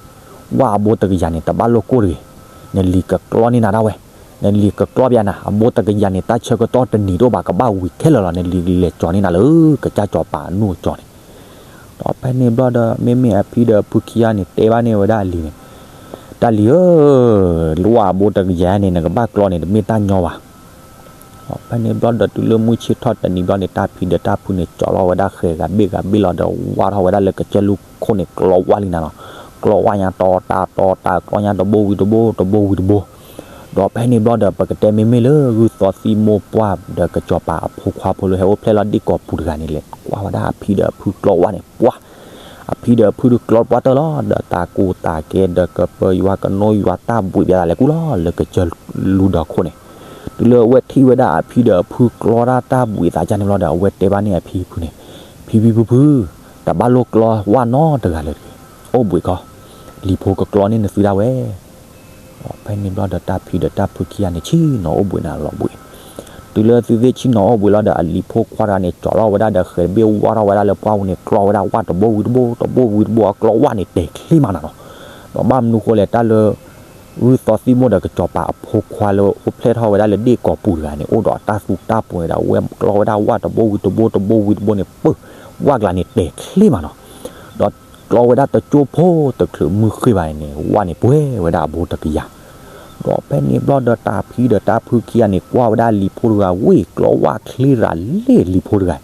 ဝၣ်အဘိတကယၤန့ၣ် တဘၣ်လိာ်ကိၢ်တဂ့ၤ. နလံၤကကျီန့ၢ်နၤဒၣ်ဝဲ. နလံၤကကျီပျးနၤ, အဘိတကယၤန့ၣ် တၢ်ဆၢကတီၢ်တနံၤတအိၣ်ဘၣ် ကဘၣ်ဝံၤခဲလၢာ်လီၤ. နလံၤလဲၤကၠီၤန့ၢ်နၤလၢကစၢ်စီၤပၤအနူၢ်ကၠီၤန့ၣ်. ဒီးဖဲန့ၣ်ဘျီဒီး မ့မ့ၢ်အဖံဒီးအဖုခံဂၤန့ၣ် တဲဘၣ်န့ၢ်ဝဲဒၣ်အလံၤန့ၣ်, တၢ်လံၤဧၢ, လၢဝၣ်အဘိတကယၤန့ၣ် နကဘၣ်ကျီန့ၣ် တမ့ၢ်တၢ်ညီဘၣ်. ဖဲန့ၣ်ဘျီဒီးတုၤလၢမုၢ်ဆ့ၣ်ထီၣ်တနံၤဘျီန့ၣ် တၢ်ဖံဒီးတၢ်ဖုန့ၣ် ကၠီလီၤဝဲဒၣ်ဃဲၤဂၤဘ့ၣ်ဂၤဘ့ၣ်လီၤဒီး ဝၢ်ထီၣ်ဝဲဒၣ်လၢကစၢၢ်လူၢ်ခိၣ်န့ၣ် ကျီဝၣ်လံနၤလီၤ. ကျီဝၣ်ညါတီတၢ်တီတၢ် ကျီညါတဘိဝံၤတဘိ တဘိဝံၤတဘိ. ဒီးဖဲန့ၣ်ဘျီဒီး ပကတဲမ့မ့ၢ်လၢဂုၢ်သီသံမိၢ်ပှၢ်ဒီး ကစီၤပၤအဖိခွါဖိလၢဟဲအိၣ်ဖျဲၣ်လီၤဒ့ၣ်ကီၤပူၤတဂၤန့ၣ် လဲၤကွၢ်ဝဲဒၣ်အဖံဒီးအဖုကျီဝၣ်န့ၣ် ပှၢ် အဖံဒီးအဖုဒုးကျီပှၢ်တၢၢ်လီၤ. ဒီးတၢ်ကူတၢ်ကဲဒီး ကပၢယွၤကနိယွၤ တၢ်ဘှံးပျဲသးလဲၤကူလီၤ လၢကစၢၢ်လူၢ်ဒီးခိၣ်န့ၣ်. တုၤလၢအဝဲထံၣ်ဝဲဒၣ်အဖံဒီးအဖုကျီတၢ်တၢ်ဘှံးသးကၢ်န့ၣ်ဘျီဒီး အဝဲတဲဘၣ်န့ၢ်အဖံဖုန့ၣ်, ဖံဖံဖုဖု, တၢ် တဘၣ်လိၣ်ကျီဝၣ်နီတဂၤလၢၤတဂ့ၤ, အိၣ်ဘှံးကီ, လံၤဖိကကျီန့ၢ်နသုဒၣ်ဝဲ. ဖဲန့ၣ်ဘျီဒီးတၢ်ဖံဒီးတၢ်ဖုခံဂၤန့ၣ် ဆ့ၣ်နီၤအိၣ်ဘှံးန့ၣ်အလီၤဘှံး, တုၤလၢသုသ့ၣ်ဆ့ၣ်နီၤအိၣ်ဘှံးလီၤဒီး အလံၤဖိခွါတဂၤန့ၣ် ကၠီၤလီၤဝဲဒၣ်ဒီး ဃဲၤတဘ့ၣ်ဝၣ်ထီၣ်ဝဲဒၣ်လၢပှၢ်ပူၤန့ၣ် ကျီဝဲဒၣ်ဝၣ်တဘိဝံၤတဘိ တဘိဝံၤတဘိ အကျီဝၣ်န့ၣ်တဲာ်ချ့မးနီၤနီၤ. ဒီးဘၣ်မနုၤဃိလဲၣ် တၢ်လၢ ဂုၢ်သီသံမိၢ်ဒီးကစီၤပၤအဖိခွါလၢအိၣ်ဖျဲၣ်ထီၣ်ဝဲဒၣ်လၢဒ့ၣ်ကီၤပူၤတဂၤန့ၣ် အိၣ်ဒီးတၢ်သူတၢ်ပူၤန့ၣ်ဒီး ဝဲကျီဝဲဒၣ်ဝၣ်တဘိဝံၤတဘိတဘိဝံၤတဘိန့ၣ် ပၢၢ်, ဝၣ်ကျါန့ၣ်တဲာ်ချ့မးနီၤ. ဒီးကျီဝဲဒၣ်တကၠိၢ်ဖိတချုးမုၢ်ဃ့ဘၣ်န့ၣ် ဝၣ်န့ၣ်ပှဲၤဝဲဒၣ်အဘိတကယၤ. ဒီးဖဲန့ၣ်ဘျီဒီးတၢ်ဖံဒီးတၢ်ဖုခံဂၤန့ၣ် ကွၢ်ဝဲဒၣ်လံၤဖိတဂၤဝံၤ ကျီဝၣ်ချ့ရၤလ့လံၤဖိတဂၤ,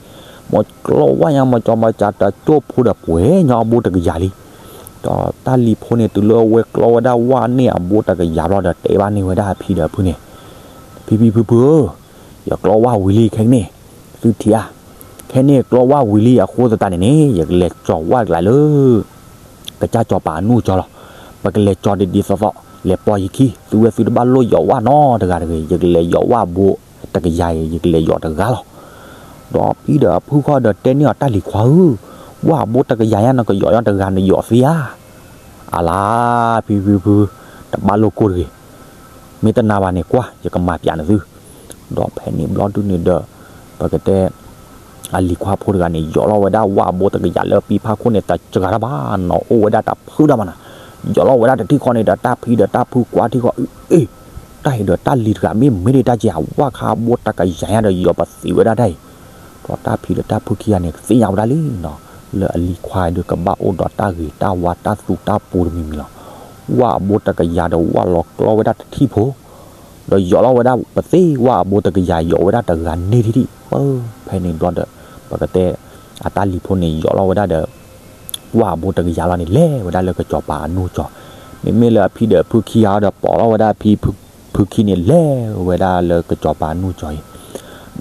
မ့ၢ်ကျီဝၣ်ညါမ့ၢ်ကီမ့ၢ်ကီတကၠိၢ်ဖိဒီးပှဲၤညီအဘိတကယၤလံ. ဒီးတၢ်လံၤဖိန့ၣ် တုၤလၢအဝဲကျီဝဲဒၣ်ဝၣ်န့ၢ်အဘိတကယၤဘျီဒီး တဲဘၣ်န့ၢ်ဝဲဒၣ်အဖံဒီးအဖုန့ၣ်, ဖံဖံဖုဖုဧၢ, ယကျီဝၣ်ဝံၤလံခဲကနံၣ်, သုထံၣ်ဧါ, ခဲန့ၣ်ကျီဝၣ်ဝံၤလံအဃိသတးန့ၣ်န့ၣ် ယကလဲၤကၠီၤဝၣ်ကျါလၢ ကစၢ်စီၤပၤအနူၢ်ကၠီလီၤ. ပကလဲၤကၠီၤဒ်ဒ်သိးသိး လဲၤပိာ်ယခံ, သုဝဲသုတဘၣ်လိၣ်ယီၤဝၣ်နီတဂၤတဂ့ၤ, ယကလဲၤယီၤဝၣ်အဘိတကယၤအံၤ ယကလဲၤယီၤတဂၤလီၤ. ဒီးဖံဒီးအဖုဃီဒီးတဲန့ၢ်အီၤ တၢ်လံၤခွါဧၢ, ဝၣ်အဘိတကယၤညါ နကယီၤညီတဂၤနယီၤသ့ဧါ. အလါ, ဖံဖံဖု, တဘၣ်လိၣ်ကိၢ်တဂ့ၤ, မ့ၢ်တနာ်ဘၣ်န့ၣ်ကွၢ် ယကမၤပျးနသု. ဒီးဖဲန့ၣ်ဘျီဒုန့ၣ်ဒီး ပကတဲ အလံၤခွါဖိတဂၤန့ၣ် ယီၤလီၤဝဲဒၣ်ဝၣ်အဘိတကယၤလၢပံဖးခိၣ်န့ၣ် တစှၤတၢ်ဘၣ်နီၤ, အိၣ်ဝဲဒၣ်တဖုတၢ်မနၤ, ယီၤလီၤဝဲဒၣ်တထံၣ်ဃီန့ၣ်ဒီး တၢ်ဖံဒီးတၢ်ဖုကွၢ်ထံၣ်ဃီ, အ့ၣ်, တၢ်အံၤဒီးတၢ်လံၤတဂၤ မ့ၢ်မ့ၢ်ဒၣ်တၢ်က့ၤ အဝၣ်ခါအဘိတကယၤညါဒီး ယီၤပသံးဝဲဒၣ်တၢ်အံၤ, ဒီးတၢ်ဖံဒီးတၢ်ဖုခံဂၤန့ၣ် သ့ၣ်ညါဝဲဒၣ်လံနီၤ, လၢအလံၤခွါဒုးကဘၣ်အိၣ်ဒီးတၢ်ဂ့ၤတၢ်ဝါတၢ်သူတၢ်ပူၤတမံၤမံၤလီၤ. ဝၣ်အဘိတကယၤဒီးဝၣ်လီၤကျီဝဲဒၣ်တထံၣ်ဖိ ဒီးယီၤလီၤဝဲဒၣ်ပသ့ၣ်ဝၣ်အဘိတကယၤ ယီၤဝဲဒၣ်တဂၤန့ၣ်ထံၣ်ထံၣ်, ပၢ်, ဖဲန့ၣ်ဘျီဒီး ပကတဲ အတၢ်လံၤဖိန့ၣ် ယီၤလီၤဝဲဒၣ်ဒီး ဝၣ်အဘိတကယၤလီၤန့ၣ် လဲၤဝဲဒၣ်လၢကစီၤပၤအနူၢ်ကၠီ, မ့မ့ၢ်လၢအဖံဒီးဖုခံဂၤဒီး ပိာ်လီၤဝဲဒၣ်အဖံဖုခံန့ၣ် လဲၤဝဲဒၣ်လၢကစီၤပၤအနူၢ်ကၠီအံ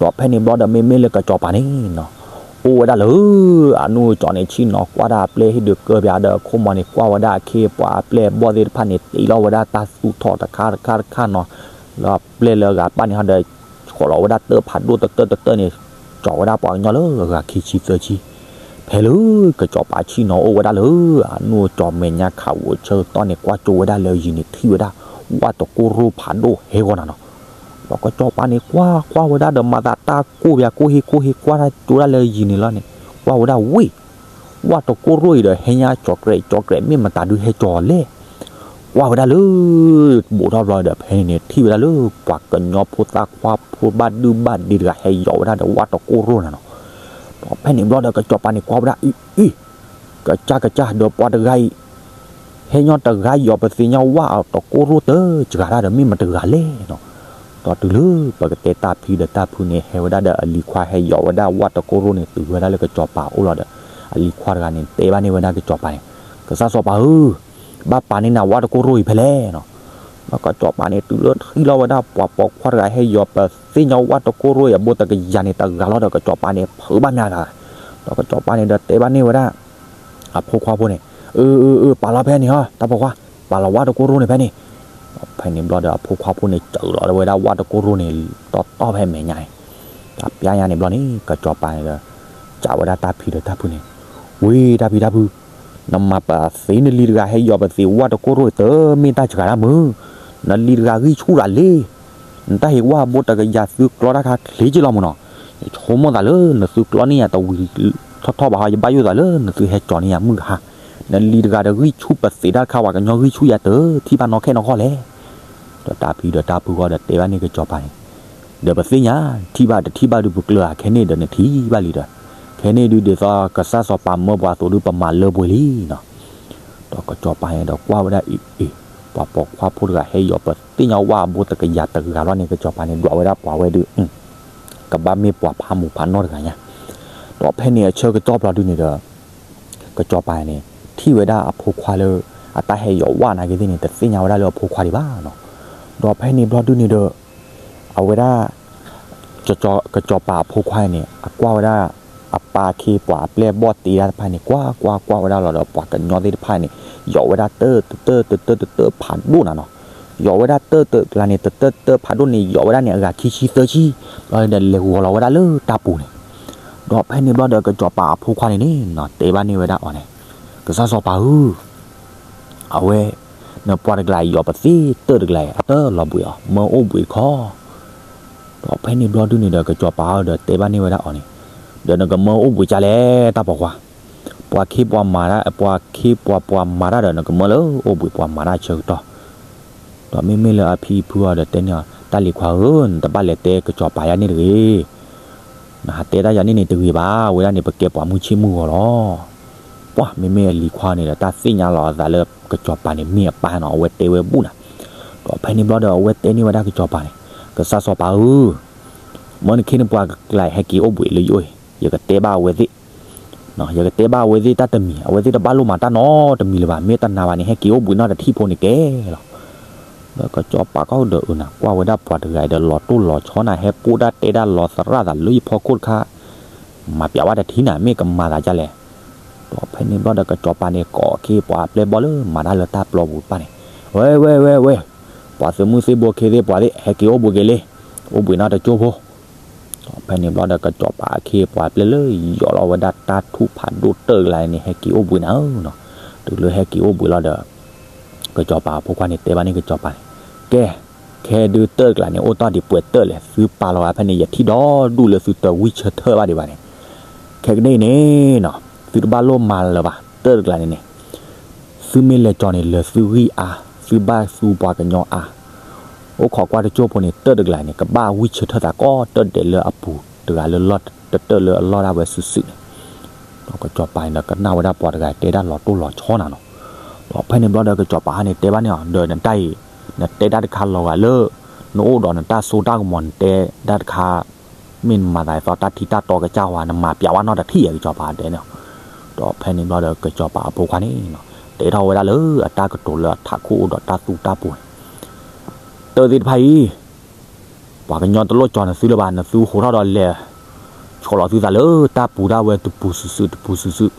ၤ, ဒီးဖဲန့ၣ်ဘျီဒီး မ့မ့ၢ်လၢကစီၤပၤန့ၣ်နီၤ အိၣ်ဝဲဒၣ်လၢ အနူၢ်ကၠီန့ၣ် ဆ့ၣ်နီၤကွၢ်ဒၣ်အပျဲၢ်ဟံၣ်ဒုးကၢပၠးဒီး အခိၣ်မီၤန့ၣ် ကွၢ်ဝဲဒၣ်အခ့အပှၤအပျဲၢ်အဘီၣ်သ့ၣ်တဖၣ်န့ၣ် တ့လီၤဝဲဒၣ်တၢ်သူၣ်ထီၣ်တခါတခါတခါနီၤ, လၢအပျဲၢ်လၢအဂၤပၢ်န့ၣ်ဟီဒီး ဃီၤလီၤဝဲဒၣ်တၢၢ်ဖးဒိၣ်တတၢၢ်တတၢၢ်န့ၣ် ကၠီၤဝဲဒၣ်ပှၤကညီလၢအဂၤခံဆံသၢဆံ, ဖဲလၢကစီၤပၤဆ့ၣ်နီၤအိၣ်ဝဲဒၣ်လၢ အနူၢ်ကၠီမဲာ်ညါခးဝိးဆၢကတီၢ်န့ၣ် ကွၢ်ကၠိဝဲဒၣ်လၢအယံၤန့ၣ် ထံၣ်ဝဲဒၣ် ဝၣ်တကိၢ်ရိၣ်ဖးဒိၣ်ဟဲဂီၤနၤနီၤ, ဒီးကစီၤပၤန့ၣ်ကွၢ်ကွၢ်ဝဲဒၣ်ဒီး မၤသးတၢ်ကိၢ်ပၠးကိၢ်ဟ့ၣ်ကိၢ်ဟ့ၣ်ကွၢ်တၢ်ကၠိဒၣ်လၢအယံၤန့ၣ်လီၤန့ၣ် ကွၢ်ဝဲဒၣ်ဝ့ၢ် ဝၣ်တကိၢ်ရိၣ်အံၤဒီး ဟဲညါကၠီၤကြဲးကၠီၤကြဲး မ့ၢ်မတၤဒုးဟဲကၠီၤလဲၣ်, ကွၢ်ဝဲဒၣ်လၢ ဘူးထီၣ်ဘျီဒီး ဖဲန့ၣ်န့ၣ် ထံၣ်ဝဲဒၣ်လၢ ပှၤကညီဖိသၣ်ခွါဖိဘၣ်ဒုဘၣ်ဒ့တဂၤ ဟဲယီၤဝဲဒၣ်ဒီးဝၣ်တကိၢ်ရိၣ်နၤနီၤ, ဒီးဖဲန့ၣ်ဘျီဒီး ကစီၤပၤန့ၣ်ကွၢ်ဝဲဒၣ် အံၤ အံၤ ကစၢ်ကစၢ် ဒီးပှၤတဂၤအံၤ ဟဲညီတဂၤယီၤပသ့ၣ်ညါဝၣ်အတကိၢ်ရိၣ်တစှၤတၢ်ဒီး မ့ၢ်မတၤတဂၤလဲၣ်နီၤ, ဒီးတုၤလၢပကတဲတၢ်ဖံဒီးတၢ်ဖုန့ၣ် ဟဲဝဲဒၣ်ဒီးအလံၤခွါဟဲယီၤဝဲဒၣ်ဝၣ်တကိၢ်ရိၣ်န့ၣ် တုၤဝဲဒၣ်လၢကစီၤပၤအိၣ်လီၤဒီး အလံၤခွါတဂၤန့ၣ် တဲဘၣ်န့ၢ်ဝဲဒၣ်ကစီၤပၤန့ၣ်, ကစၢ်စီၤပၤဧၢ, ဘၣ်ပာ်န့ၢ်နၤဝၣ်တကိၢ်ရိၣ်အံၤဖဲလဲၣ်နီၤ, ဒီးကစီၤပၤန့ၣ် တုၤလၢထံၣ်လီၤဝဲဒၣ်ပှၤပိာ်ခွါတဂၤဟဲယီၤပသ့ၣ်ညါဝၣ်တကိၢ်ရိၣ်အံၤအဘိတကယၤန့ၣ် တဂၤလီၤဒီး ကစီၤပၤန့ၣ် ဖုးဘၣ်မးတဂၤ, ဒီးကစီၤပၤန့ၣ်ဒီးတဲဘၣ်န့ၢ်ဝဲဒၣ် အဖိခွါဖိန့ၣ်, အၢ အၢ အၢ ပာ်လီၤဖဲန့ၣ်ဟီ တၢ်ပိာ်ခွါ, ပာ်လီၤဝၣ်တကိၢ်ရိၣ်န့ၣ်ဖဲန့ၣ်, ဖဲန့ၣ်ဘျီဒီးအဖိခွါဖိန့ၣ် စၢလီၤဝဲဒၣ်ဝၣ်တကိၢ်ရိၣ်န့ၣ် တီတီဖဲမဲာ်ညါန့ၣ်, တၢ်ပျၢ်ညါန့ၣ်ဘျီန့ၣ် ကစီၤပၤန့ၣ်ဒီး စံးဝဲဒၣ်တၢ်ဖံဒီးတၢ်ဖုန့ၣ်, ဝ့ၢ်တၢ်ဖံတၢ်ဖု, နမၤပသ့နလံၤတဂၤဟဲယီၤပသ့ၣ်ဝၣ်တကိၢ်ရိၣ်အံၤ တမ့ၢ်တၢ်စှၤတၢ်မုာ်, နလံၤတဂၤဂံၢ်ဆူၣ်ရၤလံ, နတၢ်ဟ့ၣ်ဝၣ်အဘိတကယၤသုကျီတၢ်ခါချ့က့လီၤမုၢ်နီၤ, ယဆိကမိၣ်သးလၢနသုကျီန့ၢ်ယၤတဝံၤထီၣ်ထီၣ်ဘၣ်ဟီ ယဘၣ်ယိၣ်သးလၢနသုဟဲကၠီၤန့ၢ်ယၤမုၢ်ကဟါ, နလံၤတဂၤဒီးဂံၢ်ဆူၣ်ပသ့ၣ်တၢ်ခါ ပှၤကညီဂံၢ်ဆူၣ်ယၤတထံၣ်ဘၣ်နီၢ်ခဲနီၢ်ခီၣ်လဲၣ်, ဒီးတၢ်ဖံဒီးတၢ်ဖုဃီဒီးတဲဘၣ်န့ၢ်ကစီၤပၤန့ၣ်, ဒီးပသ့ၣ်ညါ ထံၣ်ဘၣ်တထံၣ်ဘၣ်ဒုးပကျၢၤဧါ, ခဲန့ၣ်ဒီးနထံၣ်ဘၣ်လံဒီး, ခဲန့ၣ်ဒုးဒ်သိးကစၢ်စီၤပၤမၢပှၤအသိးဒုးပမၤလၢပှဲၤလံနီၤ, ဒီးကစီၤပၤန့ၣ်ဒီးကွၢ်ဝဲဒၣ်အံၤအံၤ, ပှၤပိာ်ခွါဖိတဂၤဟဲယီၤပသ့ၣ်ညါဝၣ်အဘိတကယၤတဂၤလီၤန့ၣ် ကစီၤပၤန့ၣ်ဒွးဝဲဒၣ်ပှၤဝဲဒုး ကဘၣ်မ့ၢ်ပှၤဖးမူးဖးနီၢ်တဂၤညါ, ဒီးဖဲန့ၣ်အဆၢကတီၢ်ဘျီဒုးန့ၣ်ဒီး ကစီၤပၤန့ၣ် ထံၣ်ဝဲဒၣ်အဖိခွါလၢ အတၢ်ဟဲယီၤဝၣ်နာ်က့သ့ၣ်န့ၣ် တသ့ၣ်ညါဝဲဒၣ်လၢအဖိခွါဒံးဘၣ်နီၤ, ဒီးဖဲန့ၣ်ဘျီဒုးန့ၣ်ဒီး အဝဲဒၣ် ကစီၤပၤအဖိခွါန့ၣ် အကွၢ်ဝဲဒၣ် အပၢ်အခ့အပှၤအပျဲၢ်အဘီၣ်တ့တၢ်တဖၣ်န့ၣ် ကွၢ်ကွၢ်ကွၢ်ဝဲဒၣ်လီၤဒီး ပှၤကညီသ့ၣ်တဖၣ်န့ၣ် ယီၤဝဲဒၣ်တၢၢ်တတၢၢ်တတၢၢ်တတၢၢ်ဖးဒိၣ်နၤနီၤ, ယီၤဝဲဒၣ်တၢၢ်တတၢၢ်ကျါန့ၣ် တတၢၢ်တတၢၢ်ဖးဒိၣ်န့ၣ် ယီၤဝဲဒၣ်န့ၣ် အဂၤခံဆံသၢဆံ, ဘျီဒီးလဲၤဂီၤလီၤဝဲဒၣ်လၢတၢ်ပူၤန့ၣ်, ဒီးဖဲန့ၣ်ဘျီဒီး ကစီၤပၤအဖိခွါန့ၣ်န့ၣ်နီၤ တဲဘၣ်န့ၢ်ဝဲဒၣ်အီၤန့ၣ်, ကစၢ်စီၤပၤဧၢ, အဝဲ နပှၤတကျါအံၤ ယီၤပသ့တၢၢ်တကျါအံၤ အတၢၢ်လီၤဘှံးအီၤ မၢအိၣ်ဘှံးတခီ. ဒီးဖဲန့ၣ်ဘျီဒုန့ၣ်ဒီး ကစီၤပၤဒီးတဲဘၣ်န့ၢ်ဝဲဒၣ်အီၤန့ၣ်, ဒီးနကမၢအိၣ်ဘှံးကၢ်လဲၣ် တၢ်ပိာ်ခွါ, ပှၤခ့ပှၤမၤတၢ် ပှၤခ့ပှၤပှၤမၤတၢ်ဒီး နကမၢလၢအိၣ်ဘှံးပှၤမၤတၢ်ဆၢကတီၢ်. ဒီးမ့မ့ၢ်လၢအဖံဖုအီၤဒီးတဲန့ၢ်အီၤ, တၢ်လံၤခွါဧၢ, နတဘၣ်လဲၤတဲကစီၤပၤယၤန့ၣ်တဂ့ၤ. နဟးတဲတၢ်ယၤန့ၣ်န့ၣ်တဂ့ၤဘၣ်, ဝဲဒၣ်န့ၣ် ပကဲပှၤမုၢ်ဆ့ၣ်မုၢ်ဂီၤလီၤ. ပှၤမ့မ့ၢ်အလံၤခွါန့ၣ်ဒီး တၢ်သ့ၣ်ညါလီၤအသးလၢကစီၤပၤန့ၣ်မ့ၢ်အပၢ်နီၤ အဝဲတဲဝဲဘူၣ်နၤ. ဒီးဖဲန့ၣ်ဘျီဒီး အဝဲတဲန့ၢ်ဝဲဒၣ်ကစီၤပၤန့ၣ်, ကစၢ်စီၤပၤဧၢ, မၢနခ့နပှၤတကျါအံၤ ဟဲက့ၤအိၣ်ဘှံးလၢယအိၣ်အံၤ ယကတဲဘၣ်အဝဲသ့ၣ် ယကတဲဘၣ်အဝဲသ့ၣ်တၢ်တမံၤ, အဝဲသ့ၣ်တဘၣ်လိၣ်မၤတၢ်နီတမံၤလၢၤဘၣ်, မ့ၢ်တနာ်ဘၣ်န့ၣ် ဟဲက့ၤအိၣ်ဘှံးနီတထံၣ်ဖိန့ၣ်ကဲလီၤ. ဒီးကစီၤပၤကီၢ်ဒီးအၢနၤ ကွၢ်ဝဲဒၣ်ပှၤတဂၤအံၤဒီး လီၤတိၢ်လီၤဆီနၤ ဟဲပိၢ်တၢ်တဲတၢ်လီၤသရၣ်သးလၢယဖီခိၣ်တခါ, မၤပျးဝဲတထံၣ်နၤ မ့ၢ်ကမၤသးဒ်လဲၣ်. ဒီးဖဲန့ၣ်ဘျီဒီး ကစီၤပၤန့ၣ် ကိးအခ့အပှၤအပျဲၢ်အဘီၣ်လၢမၤတၢ်လၢတၢ်ပျီပူၤတဖၣ်န့ၣ်, ဝဲ ဝဲ ဝဲ ဝဲ, ပှၤသုးမုၢ်သံၣ်ဘိခ့သ့ၣ်ပှၤသ့ၣ် ဟဲက့ၤအိၣ်ဘှံးက့ၤလံ, အိၣ်ဘှံးနီတကၠိဖိ. ဒီးဖဲန့ၣ်ဘျီဒီး ကစီၤပၤအခ့အပှၤအပျဲၢ်လၢယီၤလီၤဝဲဒၣ်တၢ်ထူၣ်ဖးဒိၣ်တၢၢ်တကျါန့ၣ် ဟဲက့ၤအိၣ်ဘှံးနၤဧၢနီၤ. တုၤလၢဟဲက့ၤအိၣ်ဘှံးလီၤဒီး ကစီၤပၤအဖိခွါန့ၣ် တဲဘၣ်န့ၢ်ကစီၤပၤန့ၣ်, ကဲ, ခဲဒုတၢၢ်တကျါန့ၣ် အိၣ်တ့ၢ်ဒံးပှဲၤတၢၢ်လဲၣ်, သုပာ်လီၤဂာ်ဖဲန့ၣ် ယထံၣ်ဒီဒူၣ်လၢသုတဝံၢ်ဆၢထၢၣ်ဘၣ်ဒံးဘၣ်န့ၣ်, ခဲကနံၣ်အံၤန့ၣ်နီၤ သုတဘၣ်လိၣ်မၤလၢၤဘၣ်, တၢၢ်တကျါန့ၣ်န့ၣ် သုမ့ၢ်လဲၤကၠီၤန့ၣ် လၢသုဂံၢ်အါ, သုဘၣ်သူပှၤကညီအါ, အိၣ်ခိးကွၢ်တကၠိၢ်ဖိန့ၣ် တၢၢ်တကျါန့ၣ် ကဘၣ်ဝံၢ်ဆၢထၢၣ်သးကိးတၢၢ်ဒဲးလၢအပူၤတဂၤလၢလီၢ်တတၢၢ်လၢအလီၢ်ဒၣ်ဝဲစုာ်စုာ်န့ၣ်. ဒီးကစီၤပၤန့ၣ်ဒီး ကနၣ်ဝဲဒၣ်ပှၤတဂၤတဲတၢ်လီၤတိၢ်လီၤဆီနၤနီၤ. ဒီးဖဲန့ၣ်ဘျီဒီး ကစီၤပၤဟဲန့ၣ်တဲဘၣ်န့ၢ်အီၤ, ဒီးနတၢ်အံၤ နတဲတၢ်တခါလီၤဂာ်လၢ နအိၣ်ဒီးနတၢ်စိတၢ်ကမီၤ နတဲတၢ်တခါ မ့ၢ်နမၤသးဒ်သိးတၢ်ထံတၢ်တီကစၢ်ဝဲ နမၤပျးဝဲနီတထံၣ်ဧါ ကစီၤပၤတဲန့ၣ်. ဒီးဖဲန့ၣ်ဘျီဒီး ကစီၤပၤအဖိခွါန့ၣ် တဲထီၣ်ဝဲဒၣ်လၢအတၢ်ကတိၤလၢအထးခိၣ်အိၣ်ဒီးတၢ်သူတၢ်ပူၤန့ၣ်, တၢၢ်သ့ၣ်တဖၣ်အံၤ ပှၤကညီတလိၣ်ကၠီၤနသုလၢၤဘၣ်, နသုဟးထီၣ်ဒီးလဲၤ ဆီၣ်လီၤသုသးလၢတၢ်ပူၤဒၣ်ဝဲတပူၤစုာ်စုာ်တပူၤစုာ်စုာ်.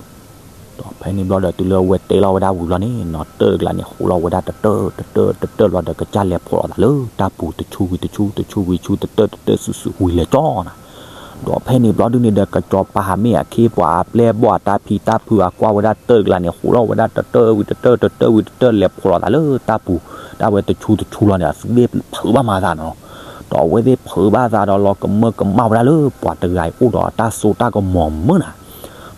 ဒီးဖဲန့ၣ်ဘျီဒီး တုၤလၢအဝဲတဲလီၤဝဲဒၣ်ဝံၤလီၤန့ၣ်နီၤ, တၢၢ်တကျါန့ၣ် ဟူးလီၤဝဲဒၣ်တတၢၢ်တတၢၢ်တတၢၢ်လီၤဒီး ကစၢ်လဲၤဖီၣ်လီၤသးလၢတၢ်ပူၤတဆူဝံၤတဆူ တဆူဝံၤဆူ တတၢၢ်တတၢၢ်စုာ်စုာ်ဝံၤလဲၤကၠီနၤ. ဒီးဖဲန့ၣ်ဘျီဒုန့ၣ်ဒီး ကစီၤပၤဟးမ့ၢ်အခ့အပှၤအပျဲၢ်အဘီၣ်အတၢ်ဖံးတၢ်ဖုးအကွၢ်ဝဲဒၣ်တၢၢ်တကျါန့ၣ် ဟူးလီၤဝဲဒၣ်တတၢၢ်ဝံၤတတၢၢ် တတၢၢ်ဝံၤတတၢၢ် လဲၤဖီၣ်လီၤသးလၢတၢ်ပူၤဒၣ်ဝဲတဆူတဆူလီၤန့ၣ် အသုသ့ၣ်ဖုးဘၣ်မၤသးနီၤ. ဒီးအဝဲသ့ၣ်ဖုးဘၣ်သးဒီးလီၤကမၢကမၣ်ဝဲဒၣ်လၢပှၤတဂၤအံၤအိၣ်ဒီးအတၢ်စိတၢ်ကမီၤမုာ်နၤ.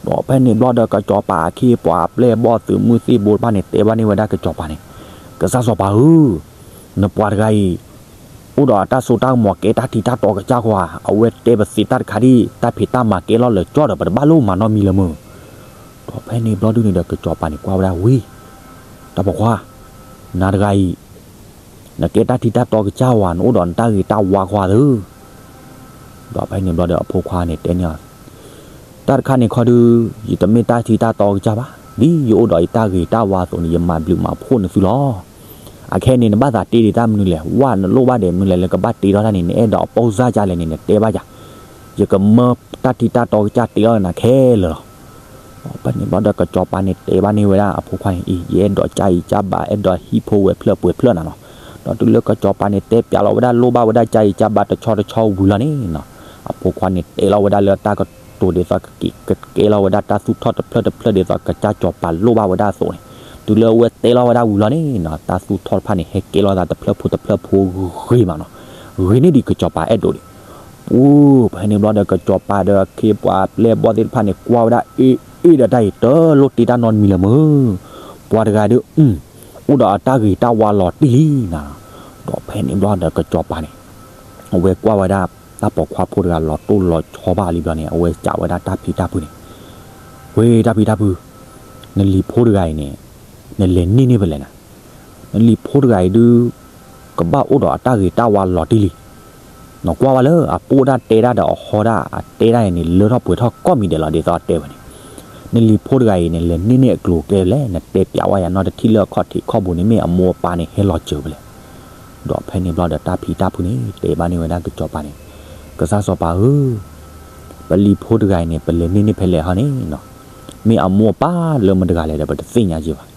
ဒီးဖဲန့ၣ်ဘျီဒီး ကစီၤပၤအခ့အပှၤအပျဲၢ်အဘီၣ်သုးမုၢ်သံၣ်ဘိတဖၣ်န့ၣ် တဲဘၣ်န့ၢ်ဝဲဒၣ်ကစီၤပၤန့ၣ်, ကစၢ်စီၤပၤဧၢ, နပှၤတဂၤအံၤ အိၣ်ဒီးအတၢ်စိတၢ်ကမီၤ ကဲတၢ်ထံတၢ်တီကစၢ်ဃီဧါ, အဝဲတဲပသ့တၢ်တခါဒ် တၢ်ဖံးတၢ်မၤကဲလီၤလၢာ်ကၠီဒီး ပတဘၣ်လိၣ်မၤနီတမံၤလၢၤမုၢ်. ဒီးဖဲန့ၣ်ဘျီဒုန့ၣ်ဒီး ကစီၤပၤန့ၣ်ကွၢ်ဝဲဒၣ်ဝံၤ, တၢ်ပိာ်ခွါ, နၤတဂၤအံၤ နကဲတၢ်ထံတၢ်တီကစၢ်ဝဲ နအိၣ်ဒီးနတၢ်ဂ့ၤတၢ်ဝါဃီဧါသၢ. ဒီးဖဲန့ၣ်ဘျီဒီးအဖိခွါန့ၣ်တဲန့ၢ်အီၤ, တၢ်တခါန့ၣ်ခီဒု ယတမ့ၢ်တၢ်ထံတၢ်တီကစၢ်ဘၣ်, ဒ်ယအိၣ်ဒီးယတၢ်ဂ့ၤတၢ်ဝါအသိးန့ၣ် ယမၤဘျုးမၤဖှိၣ်နသုလီၤ. အခဲအံၤန့ၣ် နဘၣ်သးတ့ဒံးတၢ်မနုၤလဲၣ်, ဝဲနလိၣ်ဘၣ်ဒံးမနုၤလဲၣ်လၢကဘၣ်တ့ထီၣ်တၢ်န့ၣ် နအဲၣ်ဒိးအပိၢ်စၢ်ကလဲၣ်န့ၣ် နတဲဘၣ်ယၤ, ယကမၢတၢ်ထံတၢ်တီကစၢ်တ့လီၤနၤခဲလၢာ်လီၤ. ဖဲန့ၣ်ဘျီဒီးကစီၤပၤန့ၣ်တဲဘၣ်န့ၢ်ဝဲဒၣ်အဖိခွါန့ၣ်အံၤ, ယအဲၣ်ဒိးကၢ်အံၤကၢ်ဘး အဲၣ်ဒိးဟံၣ်ဖိဝဲဖျၢၣ်ပှဲၤဖျၢၣ်နၤနီၤ. ဒီးတုၤလၢကစီၤပၤန့ၣ်တဲပျးလီၤဝဲဒၣ်လိၣ်ဘၣ်ဝဲဒၣ်ကၢ်အံၤကၢ်ဘးတဆီတဆီဝံၤလီၤန့ၣ်နီၤ, အဖိခွါန့ၣ်တဲလီၤဝဲဒၣ်လၢတၢ်ကတိၤဒ်သိးကကဲလီၤဝဲဒၣ်တၢ်သူၣ်ထီၣ်တဖျၢၣ်တဖျၢၣ်ဒ်သိးကစၢ်စီၤပၤလိၣ်ဘၣ်ဝဲဒၣ်အသိးန့ၣ်, တုၤလၢအဝဲတဲလီၤဝဲဒၣ်ဝံၤလီၤန့ၣ်နီၤ, တၢ်သူၣ်ထီၣ်တဖၣ်န့ၣ် ဟဲကဲလီၤသးတဖျၢၣ်ဖိတဖျၢၣ်ဖိဂ့ၤမးနီၤ, ဂ့ၤန့ၢ်ဒံးကစီၤပၤအဲၣ်ဒိးဒံး ပူၤ ဖဲန့ၣ်ဘျီဒီး ကစီၤပၤဒီးအခ့အပှၤအပျဲၢ်အဘီၣ်သ့ၣ်တဖၣ်န့ၣ် ကွၢ်ဝဲဒၣ်အ့ၣ်အ့ၣ်ဒီးတၢ်အံၤ တလိၣ်တ့တၢ်နီတမံၤလၢၤမုၢ်, ပှၤတဂၤဒီး အိၣ်ဒီးအတၢ်ဂ့ၤတၢ်ဝါလီၤတံၢ်လံနၤ. ဒီးဖဲန့ၣ်ဘျီဒီးကစီၤပၤန့ၣ် အဝဲကွၢ်ဝဲဒၣ်တၢ်ပိာ်ခွါဖိတဂၤလီၤတိၢ်လီၤဆီဘၣ်လံဘျီန့ၣ် အဝဲစံးဝဲဒၣ်တၢ်ဖံးတၢ်ဖုးန့ၣ်, ဝ့ၢ်တၢ်ဖံးတၢ်ဖုး, နလံၤဖိတဂၤအံၤန့ၣ် နလဲၤန့ၢ်န့ၢ်ဖဲလဲၣ်နၤ, နလံၤဖိတဂၤအံၤဒုး ကဘၣ်အိၣ်ဒီးအတၢ်ဂ့ၤတၢ်ဝါလီၤတံၢ်လံ. နကွၢ်ဝဲလၢအပိၢ်ဒၣ်တဲဒၣ်ဒီးအဟီဒၣ်အတဲဒၣ်အံၤန့ၣ် လၢထီၣ်ပှဲၤထီၣ်ကိးမံၤဒဲးလီၤ ဒ်သိးအတဲဝဲန့ၣ်, နလံၤဖိတဂၤအံၤန့ၣ် လဲၤန့ၢ်န့ၢ်အကျိၤကဲဖဲလဲၣ်, နတဲပျးဝဲယၤနီတထံၣ်လၢအခီၣ်ထံးခီၣ်ဘိန့ၣ် မ့ၢ်အမိၢ်အပၢ်န့ၣ် ဟဲလီၤစၢၤဖဲလဲၣ်. ဒီးဖဲန့ၣ်ဘျီဒီးတၢ်ဖံးတၢ်ဖုးန့ၣ် တဲဘၣ်န့ၢ်ဝဲဒၣ်ကစီၤပၤန့ၣ်, ကစၢ်စီၤပၤဧၢ, ပလံၤဖိတဂၤအံၤန့ၣ် ပလဲၤန့ၢ်န့ၢ်ဖဲလဲၣ်ဟီန့ၣ်, မ့ၢ်အမိၢ်အပၢ်လၢမတၤတဂၤလဲၣ်ဒီး ပတသ့ၣ်ညါက့ၤဘၣ်.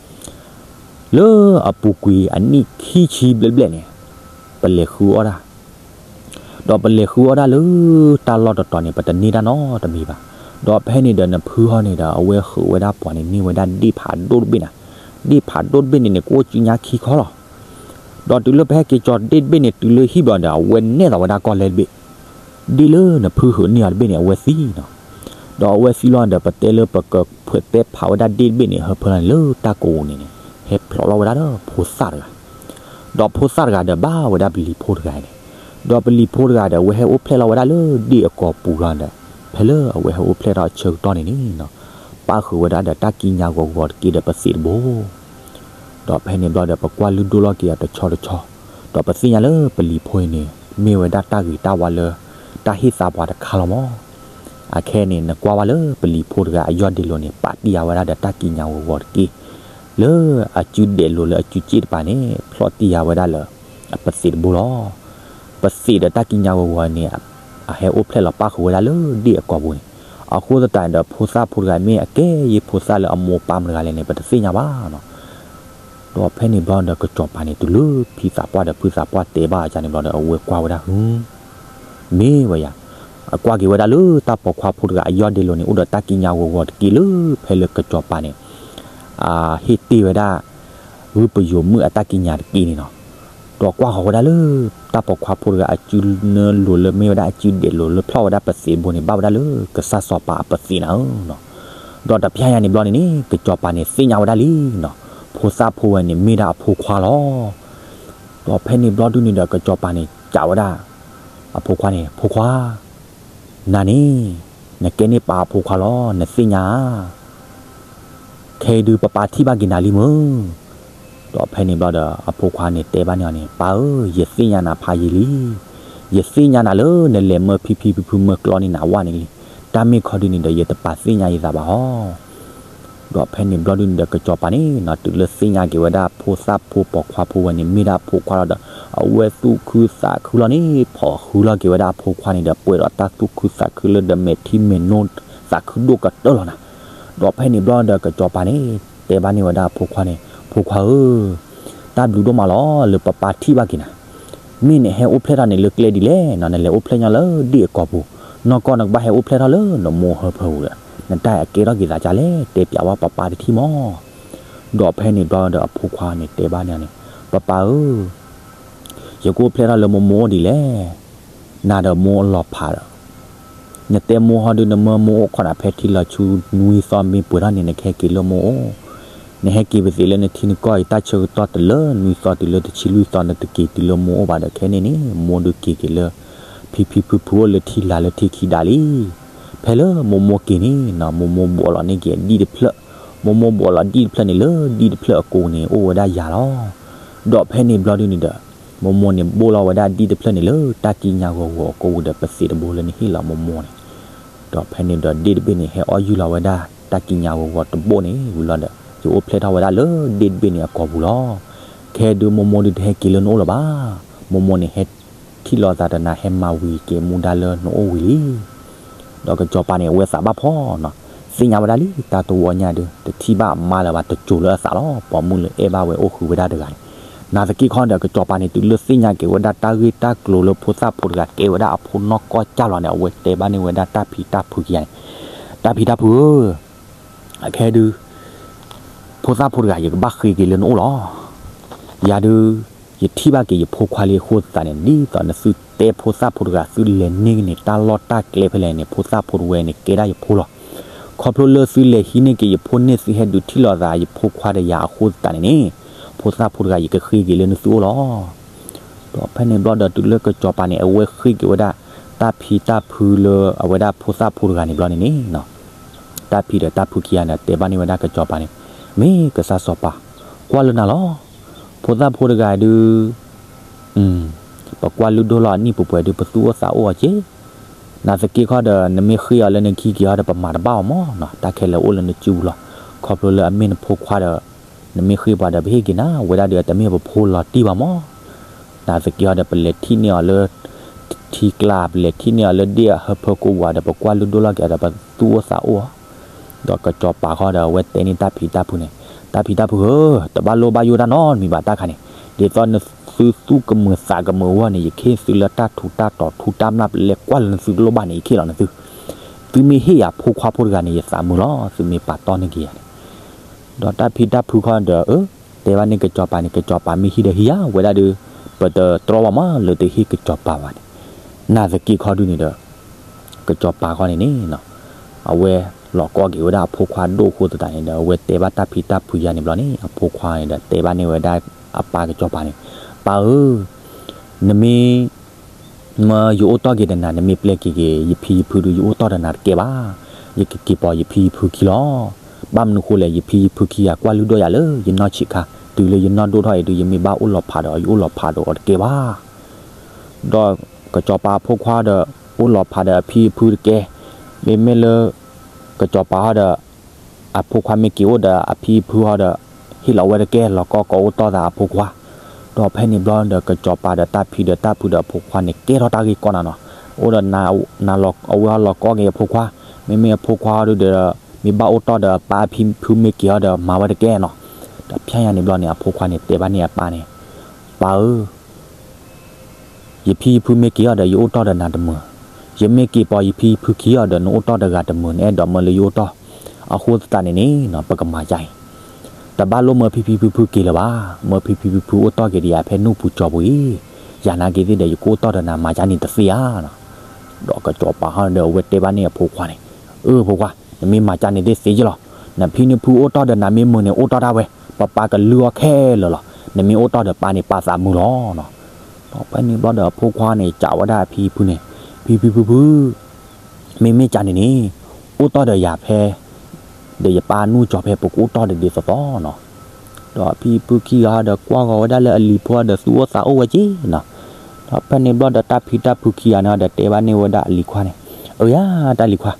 လၢအပူၤကွံာ်အနံၣ်ခံဆံဘျဲၣ်ဘျဲၣ်န့ၣ် ပလဲၤဃုအီၣ်တၢ်, ဒီးပလဲၤဃုအီၣ်တၢ်လၢတၢ်လီၢ်တတီၤန့ၣ် ပတန့ၢ်တၢ်နီတမံၤဘၣ်. ဒီးဖဲန့ၣ်ဒီးနဖုဟီန့ၣ်ဒီး အဝဲဃုာ်ဝဲဒၣ်ပှၤန့ၣ် န့ၢ်ဝဲဒၣ်ဒ့ၣ်ဖးဒိၣ်တဘ့ၣ်နၤ, ဒ့ၣ်ဖးဒိၣ်တဘ့ၣ်န့ၣ်န့ၣ် ကအိၣ်စုညါခံခီလီၤ. ဒီးတုၤလၢပဟဲက့ၤကၠီၤဒ့ၣ်တဘ့ၣ်န့ၣ် တုၤလၢဟံၣ်ဘျီဒီး အဝဲနဲၣ်သီးဝဲဒၣ်ကီၢ်လဲတဘ့ၣ်, ဒ့ၣ်လၢနဖုဃုာ်န့ၢ်အီၤတဘ့ၣ်န့ၣ် အဝဲသံနီၤ. ဒီးအဝဲသံလီၤဒီး ပတဲလၢပကဖဲးဖးဝဲဒၣ်ဒ့ၣ်တဘ့ၣ်န့ၣ် ဟၢဖၢလီၤန့ၣ် လၢတၢ်ကိးပူၤန့ၣ်န့ၣ် ဟဲဖျိးလီၤဝဲဒၣ်ဒီးဖိသၣ်တဂၤ ဒီးဖိသၣ်တဂၤဒီးဘၣ်ဝဲဒၣ်ပလံၤဖိတဂၤန့ၣ်, ဒီးပလံၤဖိတဂၤဒီး အဝဲဟဲအိၣ်ဖျဲၣ်လီၤဝဲဒၣ်လၢဒ့ၣ်အကိာ်ပူၤလီၤဒီး ဖဲလၢအဝဲဟဲအိၣ်ဖျဲၣ်ထီၣ်အဆၢကတီၢ်န့ၣ်န့ၣ်နီၤ, ပၣ်ဃုာ်ဝဲဒၣ်ဒီးတၢ်ကံးညာ်ဂီၤဂီၤတက့ၢ်ဒီးပသံးတဘိ ဒီးဖဲန့ၣ်ဘျီဒီး ပကွၢ်လုၢ်ဒိၣ်လီၤက့ၤအီၤတဆီတဆီ, ဒီးပသ့ၣ်ညါလၢပလံၤဖိအံၤန့ၣ် မ့ၢ်ဝဲဒၣ်တၢ်ဂ့ၤတၢ်ဝါလၢ တၢ်ဟ့ၣ်သါပှၤတခါလီၤမး. အခဲအံၤန့ၣ် နကွၢ်ဝဲလၢပလံၤဖိတဂၤအယီၢ်ဒ့လိၤန့ၣ် ပာ်တံၢ်ယၤဝဲဒၣ်ဒီးတၢ်ကံးညာ်ဂီၤဂီၤတက့ၢ်, လၢအစုဒဲးလိၤလၢအစုစ့ၣ်တပၤန့ၣ် ဖျိးတံၢ်ယၤဝဲဒၣ်လၢ အပသံးတဘိလီၤ. ပသံးဒီးတၢ်ကံးညာ်ဂီၤဂီၤန့ၣ် အဟဲအိၣ်ဖျဲၣ်လီၤပၣ်ဃုာ်ဝဲဒၣ်လၢဒ့ၣ်အကိာ်ပူၤန့ၣ်, အဃိသတးန့ၣ်ဒီး ဖိသၣ်ဖိတဂၤမ့ၢ်အကဲယ့ၢ်ဖိသၣ်လၢအမိၢ်ပၢ်မတဂၤလဲၣ်န့ၣ် ပတသ့ၣ်ညါဘၣ်နီၤ. ဒီးဖဲန့ၣ်ဘျီဒီး ကစီၤပၤန့ၣ် တုၤလၢဖံသးပှၢ်ဒီးဖုသးပှၢ်တဲဘၣ်အီၤန့ၣ်ဘျီဒီး အဝဲကွၢ်ဝဲဒၣ်ဟု မ့ၢ်ဝဲယၤ, အကွၢ်က့ၤဝဲဒၣ်လၢတၢ်ပိာ်ခွါဖိတဂၤအယီၢ်ဒ့လိၤန့ၣ် အိၣ်ဒီးတၢ်ကံးညာ်ဂီၤဂီၤတက့ၢ်လၢ ဖဲလၢကစီၤပၤန့ၣ် ဟ့ၣ်တ့ၢ်ဝဲဒၣ် ဂုၢ်ပယိၤမုၣ်အတၢ်ကံးညာ်တက့ၢ်န့ၣ်နီၤ. ဒီးကွၢ်ဃီၤဝဲဒၣ်လၢ တၢ်ပိာ်ခွါဖိတဂၤအစုနၢလိၤလၢမ့ၢ်ဝဲဒၣ်အစုဒဲးလိၤလၢဖျီၣ်ဝဲဒၣ်ပသံးတဘိန့ၣ် ဘၣ်ဝဲဒၣ်လၢ ကစၢ်စီၤပၤအပသံးနၤဧၢနီၤ. ဒီးတပျၢ်ယၤန့ၣ်ဘျီန့ၣ်န့ၣ် ကစီၤပၤန့ၣ်သ့ၣ်ညါဝဲဒၣ်လံနီၤ, ဖိသၣ်ဖိဝဲန့ၣ်မ့ၢ်ဒၣ်အဖိခွါလီၤ. ဒီးဖဲန့ၣ်ဘျီဒုန့ၣ်ဒီး ကစီၤပၤန့ၣ်စံးဝဲဒၣ် အဖိခွါန့ၣ် ဖိခွါ နၤန့ၣ် နကဲန့ၢ်ပၢ်အဖိခွါလီၤ နသ့ၣ်ညါဧါ. ခဲအံၤဒုး ပပၢ်ထံၣ်ဘၣ်က့ၤနၤလံမၢ်. ဒီးဖဲန့ၣ်ဘျီဒီး အဖိခွါန့ၣ်တဲဘၣ်န့ၢ်အီၤန့ၣ် ပၢ်ဧၢ, ယသ့ၣ်ညါနၤဖးယံာ်လံ. ယသ့ၣ်ညါနၤလၢနလဲၤမၢဖံဖံဖုဖုမၢကျီန့ၢ်နၤဝဲန့ၣ်လံ. တၢ်မ့ၢ်ခီဒုန့ၣ်ဒီး ယတပာ်သ့ၣ်ညါယသးဘၣ်ဟီ. ဒီးဖဲန့ၣ်ဘျီဒုန့ၣ်ဒီး ကစီၤပၤန့ၣ်နီၤ တုၤလၢသ့ၣ်ညါက့ၤဝဲဒၣ်ဖိသၣ်ဖိပိာ်ခွါဖိဝဲန့ၣ် မ့ၢ်ဒၣ်အဖိခွါလီၤဒီး အဝဲသူၣ်ခုသးခုလီၤန့ၣ် ဖီၣ်ဃုလီၤက့ၤဝဲဒၣ်အဖိခွါန့ၣ်ဒီး ပှဲၤဒီးတၢ်သူၣ်ခုသးခုလၢဒီးမဲာ်ထံမဲာ်နိ သးခုဒိၣ်ကတၢၢ်လီၤနၤ. ဒီးဖဲန့ၣ်ဘျီဒီး ကစီၤပၤန့ၣ် တဲဘၣ်န့ၢ်ဝဲဒၣ်အဖိခွါန့ၣ် ဖိခွါဧၢ, တၢ်ဘျုးဒိၣ်မးလီၤ လၢပပၢ်ထံၣ်ဘၣ်က့ၤနၤ. မ့ၢ်နဟဲအိၣ်ဖျဲၣ်ထီၣ်န့ၣ်လၢကျဲဒ်လဲၣ်နီၤ, နလဲၤအိၣ်ဖျဲၣ်ညီလၢဒ့ၣ်အကိာ်ပူၤ, နီၢ်ကီၢ်နကဘၣ်ဟဲအိၣ်ဖျဲၣ်ထီၣ်လၢနမိၢ်ဟၢဖၢပူၤဒီး နတၢ်အကဲထီၣ်က့ၤသးဒ်လဲၣ် တဲပျးဝဲပပၢ်တထံၣ်မး. ဒီးဖဲန့ၣ်ဘျီဒီးအဖိခွါန့ၣ်တဲဘၣ်န့ၢ်န့ၣ် ပပၢ်ဧၢ, ယကအိၣ်ဖျဲၣ်ထီၣ်လၢမိၢ်မိၢ်အိၣ်ဒ်လဲၣ်. နၤဒီးမိၢ်အလီၤဖးဒီး နတဲမိၢ်ဟီဒုး နမၢမိၢ်အိၣ်ခိးနၤဖဲထံလီၤဆူနွံသီမ့ၢ်ပှဲၤထီၣ်န့ၣ် နကဟဲက့ၤလၢမိၢ်အိၣ်, နဟဲက့ၤပသ့ၣ်လၢနထံနကီၢ်အံၤ တၢ်ဆၢကတီၢ်တုၤလၢနွံသီတုၤလၢတဆံလွံၢ်သီ နတက့ၤတုၤလၢမိၢ်အိၣ်ဘၣ်ဒီး ခဲန့ၣ်န့ၣ် မိၢ်ဒုးက့ၤက့ၤလၢ ဖံဖံဖုဖုအိၣ်လၢထံလာ်လၢထံခံဒါလံ. ဖဲလၢမိၢ်မိၢ်က့ၤန့ၣ်နီၤ မိၢ်မိၢ်ဘိးလီၤန့ၢ်က့ၤအဒံၣ်တဖျၢၣ်, မိၢ်မိၢ်ဘိးလီၤဒံၣ်တဖျၢၣ်န့ၣ် လၢဒံၣ်တဖျၢၣ်အကိးန့ၣ် အိၣ်ဝဲဒၣ်ယၤလီၤ. ဒီးဖဲန့ၣ်ဘျီဒုန့ၣ်ဒီး မိၢ်မိၢ်န့ၣ်ဘိၣ်လီၤဝဲဒၣ်ဒံၣ်တဖျၢၣ်န့ၣ်လၢတၢ်ကံးညာ်ဂီၤဂီၤအကိးပူၤဒီး ပသံးတဘိလၢနဟ့ၣ်လီၤမိၢ်မိၢ်န့ၣ်, ဒီးဖဲန့ၣ်ဒီးဒ့ၣ်တဘ့ၣ်န့ၣ် ဟဲအီၣ်ယုၢ်လီၤဝဲဒၣ်တၢ်ကံးညာ်ဂီၤဂီၤတဘိန့ၣ်ဝံၤလီၤဒီး ယအိၣ်ဖျဲၣ်ထီၣ်ဝဲဒၣ်လၢဒ့ၣ်တဘ့ၣ်န့ၣ်အကိာ်ပူၤလီၤ. ခဲဒုးမိၢ်မိၢ်ဒုးတဟဲက့ၤလၢနအိၣ်လၢၤဘၣ်. မိၢ်မိၢ်န့ၣ်ဟဲထံၣ်လိာ်သးဒီးနၤ ဟဲမၤဝံၤက့ၤမူဒါလၢနအိၣ်ဝံၤလံ. ဒီးကစီၤပၤန့ၣ် အဝဲသးဘၣ်ဖှီၣ်နီၤ, သ့ၣ်ညါဝဲဒၣ်လံ တၢ်တဝီညါဒုး တထံၣ်ဘၣ်အမါလၢၤဘၣ် တစိၤလၢအသးလီၤ ပိာ်မုၣ်လၢအဲၣ်ဘၣ်ဝဲအိၣ်ဃုာ်ဝဲဒၣ်တဂၤန့ၣ်. နာ်သက့ခီဒီး ကစီၤပၤန့ၣ် တုၤလၢသ့ၣ်ညါက့ၤဝဲဒၣ်တၢ်ဂ့ၢ်တၢ်ကျိၤလၢဖိသၣ်ဖိတဂၤကဲဝဲဒၣ်အဖိနီၢ်ကီၢ်ကၢ်လီၤန့ၣ် အဝဲတဲဘၣ်န့ၢ်ဝဲဒၣ်တၢ်ဖံးတၢ်ဖုခံဂၤန့ၣ်, တၢ်ဖံးတၢ်ဖုဧၢ, အခဲဒုး ဖိသၣ်ဖိတဂၤ ယကဘၣ်ဃ့က့ၤလၢနအိၣ်လီၤ. ယၤဒုး ယထံၣ်ဘၣ်က့ၤယဖိခွါလံအဃိသတးန့ၣ် ဒ်သိးနသုတဲဖိသၣ်ဖိတဂၤ သုလဲၤန့ၢ်က့ၤန့ၣ် တၢ်လီၢ်တၢ်ကျဲဖဲလဲၣ်န့ၣ် ဖိသၣ်ဖိတဝဲန့ၣ် ကဲဒၣ်ယဖိလီၤ. ခီဖျိလၢသုလဲၤဟံးန့ၢ်က့ၤယဖိန့ၣ် သုဟဲဒုးထံၣ်လိာ်သးယဖိခွါဒီးယၤအဃိသတးန့ၣ်န့ၣ် ဖိသၣ်ဖိတဂၤ ယကဃ့က့ၤလၢနသုအိၣ်လီၤ. ဒီးဖဲန့ၣ်ဘျီဒီး တုၤလၢကစီၤပၤန့ၣ် အဝဲဃ့က့ၤဝဲဒၣ် တၢ်ဖံးတၢ်ဖုလၢအဝဲဒၣ်ဖိသၣ်ဖိတဂၤန့ၣ်ဘျီန့ၣ်န့ၣ် တၢ်ဖံးဒီးတၢ်ဖုခံဂၤန့ၣ် တဲဘၣ်န့ၢ်ဝဲဒၣ်ကစီၤပၤန့ၣ်, မ့ၢ်ကစၢ်စီၤပၤ, ကွၢ်လၢနၤလီၤ. ဖိသၣ်ဖိတဂၤဒုး ပကွၢ်လုၢ်ဒိၣ်လီၤအနံၣ်ပှဲၤပှဲၤဒုး ပသူၣ်အိၣ်သးအိၣ်အီၤက့ၢ်. နာ်သက့ခီဒီး နမ့ၢ်ဃ့အီၤလၢနခံက့ၤဟီဒီး ပမၤတဘၣ်အီၤမးနီၤ, တၢ်ခဲလၢာ်အိၣ်လၢနစုပူၤလီၤ. ခီဖျိလၢအမ့ၢ်နဖိခွါဒီး နမ့ၢ်ဃ့ပှၤဒီး ပဟ့ၣ်က့ၤနၤ ဝဲဒၣ်ဒီး တမ့ၢ်ပဖိလီၤတံၢ်ဘၣ်မး. နာ်သက့ဟီဒီး ပလဲၤထံၣ်န့ၢ်အီၤလၢ ထံကျါ ပလဲၤထံၣ်န့ၢ်အီၤလၢဒ့ၣ်အဟၢဖၢကိးပူၤဒီး ပကွၢ်လုၢ်ဒိၣ်လီၤက့ၤအီၤဒီး ပသူၣ်အိၣ်သးအိၣ်အီၤ. ဒီးကစီၤပၤဃီဒီး အဝဲတဲန့ၢ်တၢ်ဖံးတၢ်ဖုန့ၣ်, တၢ်ဖံးတၢ်ဖုဧၢ, တဘၣ်လိၣ်ဘၣ်ယိၣ်တၢ်နီတမံၤဘၣ်တၢ်ခါန့ၣ်, ဒ်သိးနသုသူၣ်ကမုာ်သးကမုာ်အဂီၢ်န့ၣ် ယခ့သုလၢတၢ်ထူးတၢ်တီၤထူးတၢ်မျၢ်ပလဲကွၢ်လၢနသုတလိၣ်ဘၣ်န့ၣ် ယခ့လီၤနသု. သုမ့ၢ်ဟ့ၣ်ယၤဖိခွါဖိတဂၤန့ၣ် ယသးမုာ်လီၤ, သုမ့ၢ်ပာ်တီၢ်န့ၢ်က့ၤယၤန့ၣ်. ဒီးတၢ်ဖံတၢ်ဖုခီဒီး အၢ တဲဘၣ်န့ၣ်ကစီၤပၤန့ၣ်, ကစီၤပၤမ့ၢ်ဟံးဒီးဟံးယၤဝဲဒၣ်ဒီး ပတတြီဘၣ်မးလၢတဟ့ၣ်ကစီၤပၤဘၣ်န့ၣ်. နာ်သက့ခီဒုန့ၣ်ဒီး ကစီၤပၤခီန့ၣ်န့ၣ် အဝဲလီၤကီက့ၤဝဲဒၣ်အဖိခွါဒိၣ်အဃိသတးန့ၣ်ဒီး အဝဲတဲဘၣ်တၢ်ဖံတၢ်ဖုယၤန့ၣ်ဘျီန့ၣ် အဖိခွါန့ၣ်ဒီးတဲဘၣ်န့ၢ်ဝဲဒၣ်အပၢ်ကစီၤပၤန့ၣ်, ပၢ်ဧၢ, နမ့ၢ် မၢယအိၣ်တီၢ်က့ၤဒီးနၤ နမ့ၢ်ပျဲက့ၤက့ၤ ယဖံယဖုဒီး ယအိၣ်တီၢ်ဒီးနၤတကဲဘၣ်. ယကက့ၤပိာ်ယဖံယဖုခံလီၤ. ဘၣ်မနုၤဃိလဲၣ်, ယဖံယဖုခံဂၤကွၢ်လုၢ်ဒိၣ်ယၤလၢယနီၢ်ဆံးခါ, တုၤလၢယနီၢ်ဒိၣ်ထီၣ်အံၤဒီး ယမ့ၢ်ဘၣ်အိၣ်လီၤဖးဒီး ယအိၣ်လီၤဖးဒီးအီၤတကဲဘၣ်. ဒီးကစီၤပၤအဖိခွါဒီး အိၣ်လီၤဖးဒီးအဖံအဖုတကဲ, မ့မ့ၢ်လၢ ကစီၤပၤဟီဒီး အဖိခွါမ့ၢ်က့ၤအိၣ်ဒီးအဖံအဖုဟီဒီး ဟ့ၣ်လီၤဝဲတကဲ လီၤကီကီအိၣ်တီၢ်သးအဖိခွါ. ဒီးဖဲန့ၣ်ဘျီဒီး ကစီၤပၤဒီးတၢ်ဖံဒီးတၢ်ဖုဒီးအဖိခွါန့ၣ် ကဲထီၣ်တၢ်ဂ့ၢ်ကီနၤနီၤ. အိၣ်ဒီး အဝဲဟီလီၤကီက့ၤအဖိခွါ, မ့မ့ၢ်အဖိခွါဟီဒီး မ့ၢ်ဘၣ်အိၣ်တီၢ်ဒီးပၢ်အဖံဖုမ့ၢ်က့ၤဟီဒီး မၤဝဲတကဲနီၤ. ဒီးဖဲညါန့ၣ်ဘျီန့ၣ် အဖိခွါန့ၣ် တဲဘၣ်န့ၢ်အပၢ်န့ၣ်, ပၢ်ဧၢ ယဖံယဖုမ့ၢ်က့ၤအီၤဒီး ယအိၣ်တီၢ်ဒီးနၤတမုာ်, ယမ့ၢ်က့ၤပိာ်ယဖံယဖုခံအီၤဒီး နအိၣ်တီၢ်တဂၤတမုာ် နအဲၣ်ဒိးမၢလၢယအိၣ်တီၢ်. အဃိသတးန့ၣ်န့ၣ် ပကမၤဒ်အံၤ, တဘၣ်လိၣ်မၢဖံဖံဖုဖုက့ၤလၢၤဘၣ်. မၢဖံဖံဖုဖုအိၣ်တီၢ်က့ၤဒီးယၤဖဲနူၢ်ပူၤကၠီပူၤအံၤ, ယၤနာ်က့ၤသ့ၣ်ဒီး ယကအိၣ်တီၢ်ဒီးနၤမၤဒ်န့ၣ်တသ့ဧါနီၤ. ဒီးကစီၤပၤဟီဒီးအဝဲတဲဘၣ်န့ၢ်အဖိခွါန့ၣ်, အၢ ဖိခွါ, နမ့ၢ်မၤဒ်န့ၣ်သ့သ့ယလီၤ. နဖံနဖုအိၣ်တီၢ်ဒီးနၤမ့ၢ်မုာ်န့ၣ် အိၣ်တီၢ်ဒၣ်ဝဲ, ပပၢ်ကလုၢ်အီၤခဲလၢာ်လီၤ. နမ့ၢ်အိၣ်တီၢ်ဒီးပၢ်န့ၣ် ပၢ်သးမုာ်လီၤနီၤ. ဒီးဖဲန့ၣ်ဘျီဒီးအဖိခွါန့ၣ် စံးဝဲဒၣ်အဖံဖုန့ၣ်, ဖံဖံဖုဖု မ့မ့ၢ်ကန့ၣ်န့ၣ် အိၣ်တီၢ်ဒီးယၤဖဲ ဒီးယပၢ်နူၢ်ကၠီဖဲ ပကအိၣ်တီၢ်ဒီးဒ်သိးသိးနီၤ. ဒီးဖံဖုခံဂၤဟီဒီးကွၢ်ဃီၤဝဲဒၣ်လၢအလံၤဖိဒီးသူၣ်အိၣ်သးအိၣ်ဝဲက့နီၤ. ဒီးဖဲန့ၣ်ဘျီဒီးတၢ်ဖံတၢ်ဖုခံဂၤန့ၣ်ဒီးတဲဘၣ်န့ၢ်ဝဲဒၣ်အလံၤခွါန့ၣ်, အၢယၤ တၢ်လံၤခွါ,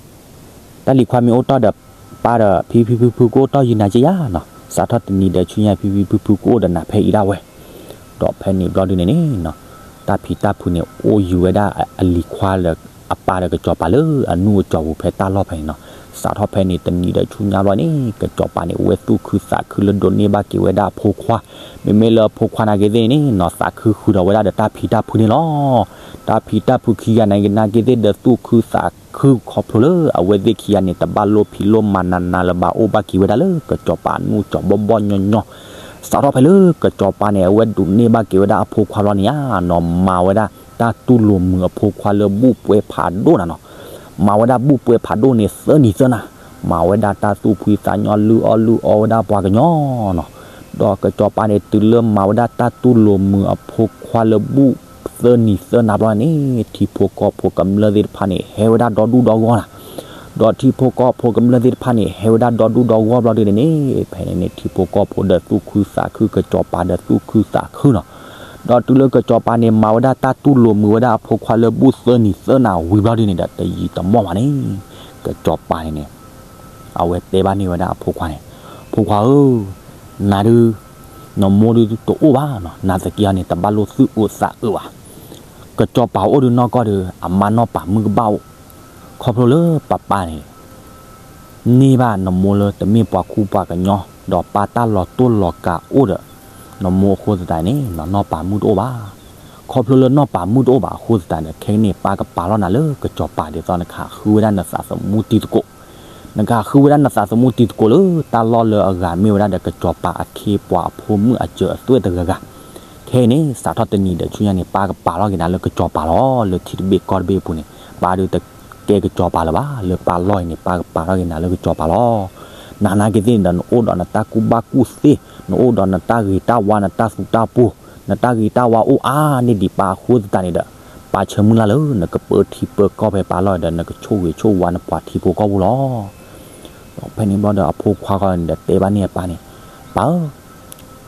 တၢ်လံၤခွါမ့ၢ်အိၣ်တီၢ်ဒီးပၢ်ဒီး ဖံဖံဖုဖုကအိၣ်တီၢ်ယံၤနၤက့ယၤနီၤ. စးထီၣ်တနံၤဒီးဆူညါ ဖံဖံဖုဖုကအိၣ်ဒီးနၤဖဲအံၤဒၣ်ဝဲ. ဒီးဖဲန့ၣ်ဘျီဒုန့ၣ်န့ၣ် တၢ်ဖံတၢ်ဖုန့ၣ် အိၣ်ယံၤဝဲဒၣ်အလံၤခွါလၢအပၢ်ဒီးကစီၤပၤလၢအနူၢ်အကၠီပူၤဖဲတၢ်လီၢ်ဖဲန့ၣ်နီၤ. စးထီၣ်ဖဲန့ၣ်တနံၤဒီးဆူညါဘျီန့ၣ် ကစီၤပၤန့ၣ် ဝဲသူၣ်ခုသးခုလၢဒိးန့ၢ်ဘၣ်က့ၤဝဲဒၣ်အဖိခွါ, မ့မ့ၢ်လၢအဖိခွါနာ်က့ၤသ့ၣ်န့ၣ်နီၤ သးခုဃုာ်ဒီးဝဲဒၣ်ဒီးတၢ်ဖံတၢ်ဖုန့ၣ်လီၤ. တၢ်ဖံတၢ်ဖုခံဂၤနာ်က့ၤသ့ၣ်ဒီး သူၣ်ခုသးခုခီဖျိလၢအဝဲသ့ၣ်ခံဂၤန့ၣ် တဘၣ်လိၣ်ဖံးလိၣ်မၤနးနးလၢၤဘၣ် အိၣ်ဘၣ်က့ၤဝဲဒၣ်လၢကစီၤပၤအနူၢ်ကၠီဘီဘီညီညီ. စးထီၣ်ဖဲလၢကစီၤပၤန့ၣ် အဝဲဒိးန့ၢ်ဘၣ်က့ၤဝဲဒၣ်အဖိခွါလီၤန့ၣ်ဧါနီၤ မၤဝဲဒၣ်တၢ်တူၢ်လိာ်မုာ်အဖိခွါလၢဘူၣ်ပှဲၤဖးဒိၣ်နၤနီၤ. မၤဝဲဒၣ်ဘူၣ်ပှဲၤဖးဒိၣ်န့ၣ်သၢနံၤသၢနၤ, မၤဝဲဒၣ်တၢ်သူၣ်ဖှံသးညီလုၢ်အီၣ်လုၢ်အီဝဲဒၣ်ပှၤကညီနီၤ. ဒီးကစီၤပၤန့ၣ် တုၤလၢမၤဝဲဒၣ်တၢ်တူၢ်လိာ်မုာ်အဖိခွါလၢဘူၣ်သၢနံၤသၢနၤဘျီန့ၣ် ထံဖိကီၢ်ဖိကမျၢၢ်သ့ၣ်တဖၣ်န့ၣ် ဟဲဝဲဒၣ်ဒီဒူၣ်ဒီဂီၢ်နၤ. ဒီးထံဖိကီၢ်ဖိကမျၢၢ်သ့ၣ်တဖၣ်န့ၣ် ဟဲဝဲဒၣ်ဒီဒူၣ်ဒီဂီၢ်ဘျီဒုန့ၣ်န့ၣ် ဖဲန့ၣ်န့ၣ် ထံဖိကီၢ်ဖိဒီးသူၣ်ခုသးခု ကစီၤပၤဒီးသူၣ်ခုသးခုနီၤ. ဒီးတုၤလၢကစီၤပၤန့ၣ် မၤဝဲဒၣ်တၢ်တူၢ်လိာ်မုာ်ဝဲဒၣ်အဖိခွါလၢဘူၣ်သၢနံၤသၢနၤဝံၤဘျီဒုန့ၣ်ဒီး တယံာ်တမီၢ်ဘၣ်န့ၣ် ကစီၤပၤန့ၣ်န့ၣ် အဝဲတဲဘၣ်န့ၢ်ဝဲဒၣ်အဖိခွါန့ၣ်, ဖိခွါဧၢ, နၤဒုး နမိၢ်ဒုးတအိၣ်ဘၣ်နီၤ, နၤသက့အီၤန့ၣ် တဘၣ်လိၣ်သူၣ်အုးသးအုးဘၣ်. ကစီၤပၤအိၣ်ဒုးနီၢ်ကီၢ်ဒုး အမါနီၢ်ပၤမုၣ်ကဘၣ်အိၣ်, ခီဖျိလၢပၢ်ပၢ်န့ၣ် န့ၢ်ဘၣ်နမိၢ်လၢတမ့ၢ်ပှၤခူပှၤကညီ, ဒီးပၢ်တၢ်လီၤတိၢ်လီၤကၤအိၣ်ဒီး နမိၢ်အဃိသတးန့ၣ် နနီၢ်ပၤမုၣ်တအိၣ်ဘၣ်. ခီဖျိလၢနီၢ်ပၤမုၣ်တအိၣ်ဘၣ်အဃိသတးဒီး ခဲကနံၣ်ပၢ်ကပာ်လီၤနၤလၢကစီၤပၤဒ်သိးနကဃုဝဲဒၣ်နသးသမူတံၤသကိး နကဃုဝဲဒၣ်နသးသမူတံၤသကိးလၢ တၢ်လီၢ်လၢအဂၤမ့ၢ်ဝဲဒၣ်ဒီးကစီၤပၤအခ့အပှၤအဖိမုၣ်အစၢၤအသွဲၣ်တဂၤဂၤ. ခဲအံၤန့ၣ် စးထီၣ်တနံၤဒီးဆူညါန့ၣ် ပၢ်ကပာ်လီၤက့ၤနၤလၢကစီၤပၤလီၤ. လၢထံတဘ့ၣ်ကီၢ်တဘ့ၣ်အပူၤန့ၣ် ပၢ်ဒုးတကဲကစီၤပၤလၢၤဘၣ်. လၢပၢ်လီၢ်အံၤန့ၣ် ပၢ်ကပာ်လီၤက့ၤနၤလၢကစီၤပၤလီၤ. နၤနာ်က့ၤသ့ၣ်န့ၣ်ဒီး နအိၣ်ဒီးနတၢ်ကူၣ်ဘၣ်ကူၣ်သ့, နအိၣ်ဒီးနတၢ်ဂ့ၤတၢ်ဝါ နတၢ်သူတၢ်ပူၤ, နတၢ်ဂ့ၤတၢ်ဝါအိၣ်အါန့ၢ်ဒံးပၢ်အဃိသတးန့ၣ်ဒီး ပၢ်ဆၢမုၢ်လၢ်လၢ နကပၢထံပၢကီၢ်ဖဲပၢ်လီၢ်အံၤဒီး နကဆိၣ်ဂ့ၤဆိၣ်ဝါနပှၤထံဖိကီၢ်ဖိလီၤ. ဒီးဖဲန့ၣ်ဘျီဒီးအဖိခွါဃီန့ၣ်ဒီးတဲဘၣ်န့ၢ်အပၢ်န့ၣ်, ပၢ်ဧၢ,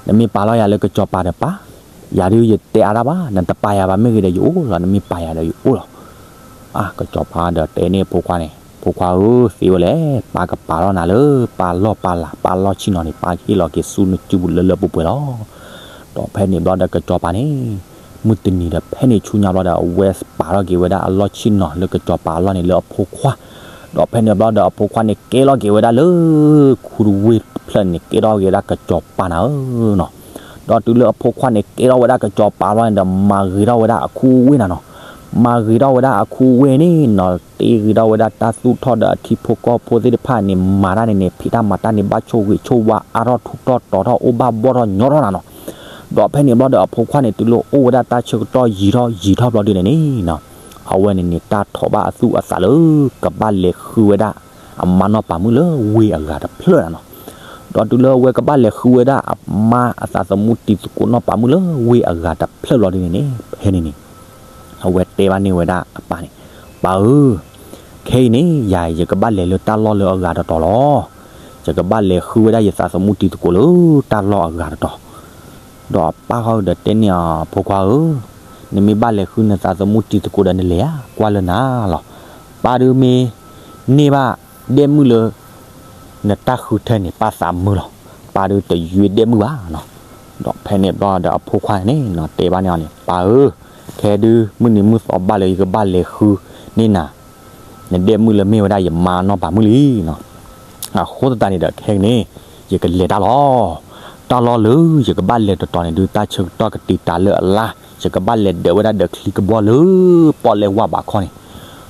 နမ့ၢ်ပာ်လီၤယၤလၢကစီၤပၤဒီးပၢ်, ယၤဒုးယတဲအါတၢ်ဘၣ်, နတပာ်ယၤဘၣ်မ့ၢ်ဂ့ၤဒီးယအိၣ်လီၤ, နမ့ၢ်ပာ်ယၤဒီးယအိၣ်လီၤ. အါ ကစီၤပၤဒီးတဲန့ၢ်အဖိခွါန့ၣ်, ဖိခွါဧၢ, သ့ဝဲလဲၣ်, ပၢ်ကပာ်လီၤနၤလၢ ပၢ်လီၢ်ပၢ်လၤ ပၢ်လီၢ်ဆ့ၣ်နီၤန့ၣ် ပၢ်ဟ့ၣ်လီၤက့ၤဆူနစုပူၤလၢလၢပှဲၤပှဲၤလီၤ. ဒီးဖဲန့ၣ်ဘျီဒီးကစီၤပၤန့ၣ် မုၢ်တနံၤဒီးဖဲန့ၣ်ဆူညါဘျီဒီး အဝဲပာ်လီၤက့ၤဝဲဒၣ်အလီၢ်ဆ့ၣ်နီၤလၢကစီၤပၤအလီၢ်န့ၣ်လၢအဖိခွါ, ဒီးဖဲန့ၣ်ဘျီဒီးအဖိခွါန့ၣ်ကဲလီၤက့ၤဝဲဒၣ်လၢ ခူတဝ့ၢ်တဖျၢၣ်န့ၣ် ကဲထီၣ်က့ၤဝဲဒၣ်ကစီၤပၤနၤဧၢနီၤ. ဒီးတုၤလၢအဖိခွါန့ၣ်ကဲထီၣ်ဝဲဒၣ်ကစီၤပၤလီၢ်န့ၣ်ဒီး မၤဂ့ၤထီၣ်ဝဲဒၣ်အခူဝ့ၢ်နၤနီၤ. မၤဂ့ၤထီၣ်ဝဲဒၣ်အခူအဝ့ၢ်န့ၣ်နီၤ, တ့ဂ့ၤထီၣ်ဝဲဒၣ်တၢ်သူၣ်ထီၣ်ဒီးအထံဖိကီၢ်ဖိသ့ၣ်တဖၣ်န့ၣ် မၤတၢ်န့ၣ်န့ၣ် ဖံးတၢ်မၤတၢ်န့ၣ် ဘၣ်ဆိၣ်ဂ့ၤဆိၣ်ဝါ အါထီၣ်ထူၣ်ထီၣ်တီၤထီၣ် အိၣ်ဘၣ်ဘီၣ်ထီၣ်ညီထီၣ်နၤနီၤ. ဒီးဖဲန့ၣ်ဘျီဒီးအဖိခွါန့ၣ် တုၤလၢအိၣ်ဝဲဒၣ်တၢ်ဆၢကတီၢ်ယံာ်ထီၣ်ယံာ်ထီၣ်ဘျီဒုန့ၣ်န့ၣ်နီၤ, အဝဲန့ၣ်န့ၣ် တၢ်ထီၣ်ဘၣ်အသူၣ်အသးလၢ ကဘၣ်လဲၤဃုဝဲဒၣ် အမါနီၢ်ပၤမုၣ်လၢဝ့ၢ်အဂၤတဖျၢၣ်နၤနီၤ. ဒီးတုၤလၢအဝဲကဘၣ်လဲၤဃုဝဲဒၣ်အမါအသးသမူတံၤသကိးနီၢ်ပၤမုၣ်လၢဝ့ၢ်အဂၤတဖျၢၣ်ဘျီဒုန့ၣ်န့ၣ် ဖဲန့ၣ်န့ၣ် အဝဲတဲဘၣ်န့ၢ်ဝဲဒၣ်အပၢ်န့ၣ်, ပၢ်ဧၢ, ခဲအံၤန့ၣ် ယၤယကဘၣ်လဲၤလၢတၢ်လီၢ်လၢအဂၤတတီၤလီၤ. ယကဘၣ်လဲၤဃုဝဲဒၣ်ယသးသမူတံၤသကိးလၢတၢ်လီၢ်အဂၤတတီၤ. ဒီးအပၢ်ဃီဒီးတဲန့ၢ်အဖိခွါဧၢ, နမ့ၢ်ဘၣ်လဲၤဃုနသးသမူတံၤသကိးဒီးနလဲၤဧါ, ကွၢ်လၢနၤလီၤ. ပၢ်ဒုမ့ၢ်န့ၢ်ဘၣ်ဒဲမုၣ်လၢ နတၢ်ဃုထၢန့ၣ် ပၢ်သးမုာ်လီၤ. ပၢ်ဒုတယွ့ဒဲမုၣ်ဘၣ်နီၤ. ဒီးဖဲန့ၣ်ဘျီဒီးအဖိခွါန့ၣ်နီၤ တဲဘၣ်န့ၢ်အီၤန့ၣ်, ပၢ်ဧၢ, ခဲဒုမုၢ်နံၤမုၢ်သီဘၣ်လၢယကဘၣ်လဲၤဃုန့ၢ်နၤ နဒဲမုၣ်လၢမ့ၢ်ဝဲဒၣ်ယမါနီၢ်ပၤမုၣ်လံနီၤ. အဃိသတးန့ၣ်ဒီးခဲကနံၣ်န့ၣ် ယကလဲၤတၢ်လီၤ. တၢ်လီၢ်လၢယကဘၣ်လဲၤတတီၤန့ၣ်ဒု တၢ်ဆၢကတီၢ်ကတံာ်တာ်လၢအလါ, ယကဘၣ်လဲၤဒၢးဝဲဒၣ်ဒီးချံကဘီလၢပီၣ်လဲၣ်ဝၢ်ဘးခီန့ၣ်,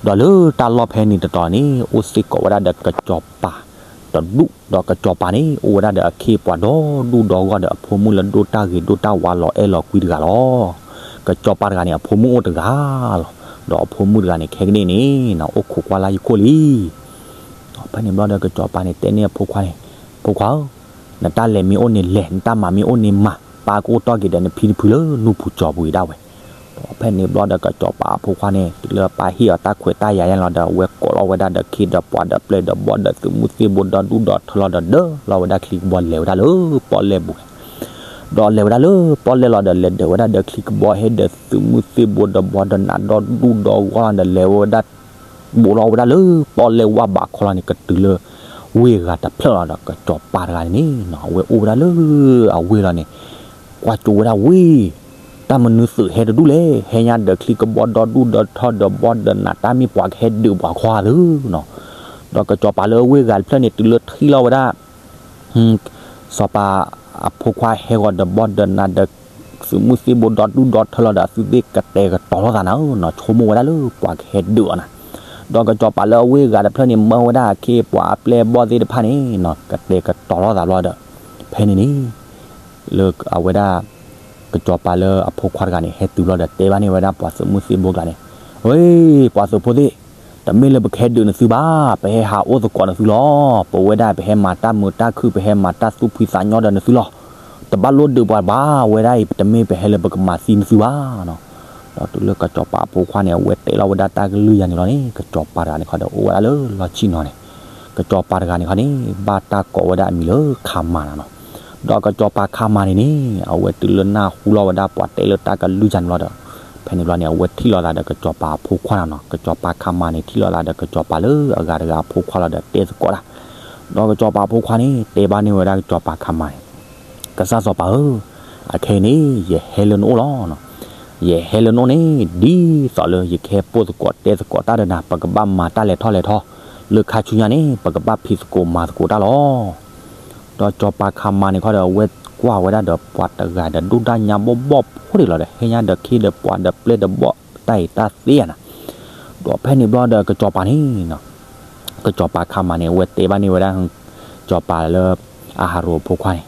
ဒီးလၢတၢ်လီၢ်ဖဲန့ၣ်တတီၤန့ၣ် အိၣ်စ့ၢ်ကီးဝဲဒၣ်ဒီးကစီၤပၤတဒူၣ်, ဒီးကစီၤပၤန့ၣ် အိၣ်ဝဲဒၣ်ဒီးအခ့အပှၤဒီဒူၣ်ဒီဂီၢ်ဒီးအဖိမုၣ်လၢဒိၣ်တၢ်ဂ့ၤဒိၣ်တၢ်ဝါလီၤအဲၣ်လီၤကွံတဂၤလီၤ. ကစီၤပၤတဂၤန့ၣ် အဖိမုၣ်အိၣ်တဂၤလီၤ. ဒီးအဖိမုၣ်တဂၤန့ၣ် ခဲကနံၣ်န့ၣ်နီၤ အိၣ်ခိးကွၢ်လၢယခိၣ်လံ. ဖဲန့ၣ်ဘျီဒီးကစီၤပၤန့ၣ်တဲန့ၢ်အဖိခွါန့ၣ်, ဖိခွါဧၢ, နတၢ်လဲၤမ့ၢ်အိၣ်န့ၣ်လဲၤ, နတၢ်မၤမ့ၢ်အိၣ်န့ၣ်မၤ, ပၢ်ကအိၣ်တီၢ်က့ၤဒီးနဖံနဖုလၢနူၢ်ပူၤကၠီပူၤအံၤဒၣ်ဝဲ. ဒီးဖဲန့ၣ်ဘျီဒီးကစီၤပၤအဖိခွါန့ၣ် တုၤလၢပၢ်ဟ့ၣ်အီၤတၢ်ခွဲးတၢ်ယာ်ယါလီၤဒီး အဝဲကိးလီၤဝဲဒၣ်ဒီးခ့ဒီးပှၤဒီးပျဲၢ်ဒီးဘီၣ်ဒီးသုးမုၢ်သ့ၣ်ဘိဒီဒူၣ်ဒီထၢလီၤဒီး ဒၢလီၤဝဲဒၣ်ချံကဘီလဲၤဝဲဒၣ်လၢပီၣ်လဲၣ်ပူၤန့ၣ် ဒီးလဲၤဝဲဒၣ်လၢပီၣ်လဲၣ်လီၤဒီး လဲၤဒၢးဝဲဒၣ်ဒီးချံကဘီဟဲဒီးသုးမုၢ်သ့ၣ်ဘိဒီဘီဒီနးဒီဒူၣ်ဒီဂီၢ်လီၤဒီး လဲၤဝဲဒၣ် ဘူးလီၤဝဲဒၣ်လၢပီၣ်လဲၣ်ဝၢ်ဘးခီလီၤန့ၣ် ကတုၤလၢဝ့ၢ်အဂၤတဖျၢၣ်လီၤဒီး ကစီၤပၤတဂၤန့ၣ်နီၤ အဝဲအိၣ်ဝဲဒၣ်လၢအဝ့ၢ်လီၤန့ၣ် ကွၢ်ကၠိဝဲဒၣ်ဝ့ၢ် တၢ်မနုၤသုးဟဲတဒူၣ်လဲၣ်, ဟဲညါဒီးချံကဘီဒီဒူၣ်ဒီထၢဒီဘီဒီနး တၢ်မ့ၢ်ပှၤကဟဲဒုးပှၤခီဧါသုနီၤ. ဒီးကစီၤပၤလၢအဝ့ၢ်ဂၤတဖျၢၣ်န့ၣ် တုၤလၢထံၣ်လီၤဝဲဒၣ် စီၤပၤအဖိခွါဟဲဂီၤဒီးဘီဒီးနးဒီး သုးမုၢ်သ့ၣ်ဘိဒီဒူၣ်ဒီထၢလီၤဒီး အသုသ့ၣ်ကတဲာ်ကတီၤလိာ်သးနၤဧၢနီၤ, ဆိကမိၣ်ဝဲဒၣ်လၢပှၤကဟဲဒုးအီၤနၤ. ဒီးကစီၤပၤလၢအဝ့ၢ်ဂၤတဖျၢၣ်န့ၣ် မၢဝဲဒၣ်အခ့အပှၤအပျဲၢ်အဘီၣ်သ့ၣ်တဖၣ်န့ၣ်နီၤ ကတဲာ်ကတီၤလိာ်သးဘျီဒီး ဖဲန့ၣ်န့ၣ် လၢအဝဲဒၣ် ကစီၤပၤလၢအဖိခွါတဂၤန့ၣ် ဟဲတုၤဘျီဒီး တဲဘၣ်န့ၢ်ဝဲဒၣ်ပှၤသုးမုၢ်သ့ၣ်ဘိကျါန့ၣ်, ဝ့ၢ် ပှၤသုးဖိသ့ၣ်, တမ့ၢ်လၢပကဟဲဒုးနသုဘၣ်, ပဟဲဟးအိၣ်သကိးနသုလီၤ. ပဝဲဒၣ်ပဟဲမၤတၢ်မုာ်တၢ်ခုၣ် ပဟဲမၤတၢ်သူၣ်ဖှံသးညီဒီးနသုလီၤ. တဘၣ်လိၣ်ဒုးပှၤဘၣ်, ဝဲဒၣ်အံၤ တမ့ၢ်ပဟဲလၢပကမၤသံနသုဘၣ်နီၤ. ဒီးတုၤလၢကစီၤပၤအဖိခွါန့ၣ် အဝဲတဲလီၤဝဲဒၣ်တၢ်ကလုၢ်ယၤန့ၣ်လီၤန့ၣ် ကစီၤပၤတဂၤန့ၣ်ခီဒီး အိၣ်ဝဲဒၣ်လၢလီၢ်ဆံၣ်နီၤန့ၣ် ကစီၤပၤတဂၤန့ၣ်ခီန့ၣ် ဘၣ်တၢ်ကိးဝဲဒၣ်အမံၤလၢခါမၤနၤနီၤ. ဒီးကစီၤပၤခါမၤန့ၣ်န့ၣ် အဝဲတုၤလၢနၢ်ဟူလီၤဝဲဒၣ်ပှၤတဲလၢတၢ်ကလုၢ်ယၤန့ၣ်လီၤဒီး ဖဲန့ၣ်ဘျီန့ၣ် အဝဲထံၣ်လိာ်သးဒီးကစီၤပၤအဖိခွါနၤနီၤ. ကစီၤပၤခါမၤန့ၣ် ထံၣ်လိာ်သးဒီးကစီၤပၤလၢအဂၤတဂၤအဖိခွါလီၤဒီး တဲသကိးတၢ် ဒီးကစီၤပၤအဖိခွါန့ၣ် တဲဘၣ်န့ၢ်ဝဲဒၣ်ကစီၤပၤခါမၤန့ၣ်, ကစၢ်စီၤပၤဧၢ, အခဲအံၤန့ၣ် ယဟဲလၢနအိၣ်လီၤ. ယဟဲလၢနအိၣ်န့ၣ် ဒ်သိးလၢယကဟဲပိာ်သကိးတဲသကိးတၢ်ဒီးနၤ ပကဘၣ်မၤတၢ်လဲၤထီၣ်လဲၤထီ, လၢခါဆူညါန့ၣ် ပကဘၣ်ဖံးသကိးမၤသကိးတၢ်လီၤ. ဒီးစီၤပၤခါမၤန့ၣ်ခီဒီး အဝဲကွၢ်ဝဲဒၣ်ဒီးပှၤတဂၤဒီးဒိၣ်တၢ်ညါဘီၣ်ဘီၣ်ဖိဒံးလီၤဒီး ဟဲညါဒီးခ့ဒီးပှၤဒီးပျဲၢ်ဒီးဘီၣ်တၢ်အံၤတၢ်သ့ဧါနၤ. ဒီးဖဲန့ၣ်ဘျီဒီးကစီၤပၤန့ၣ် ကစီၤပၤခါမၤန့ၣ် အဝဲတဲဘၣ်န့ၢ်ဝဲဒၣ် စီၤပၤလၢအဟးရိၤအဖိခွါန့ၣ်,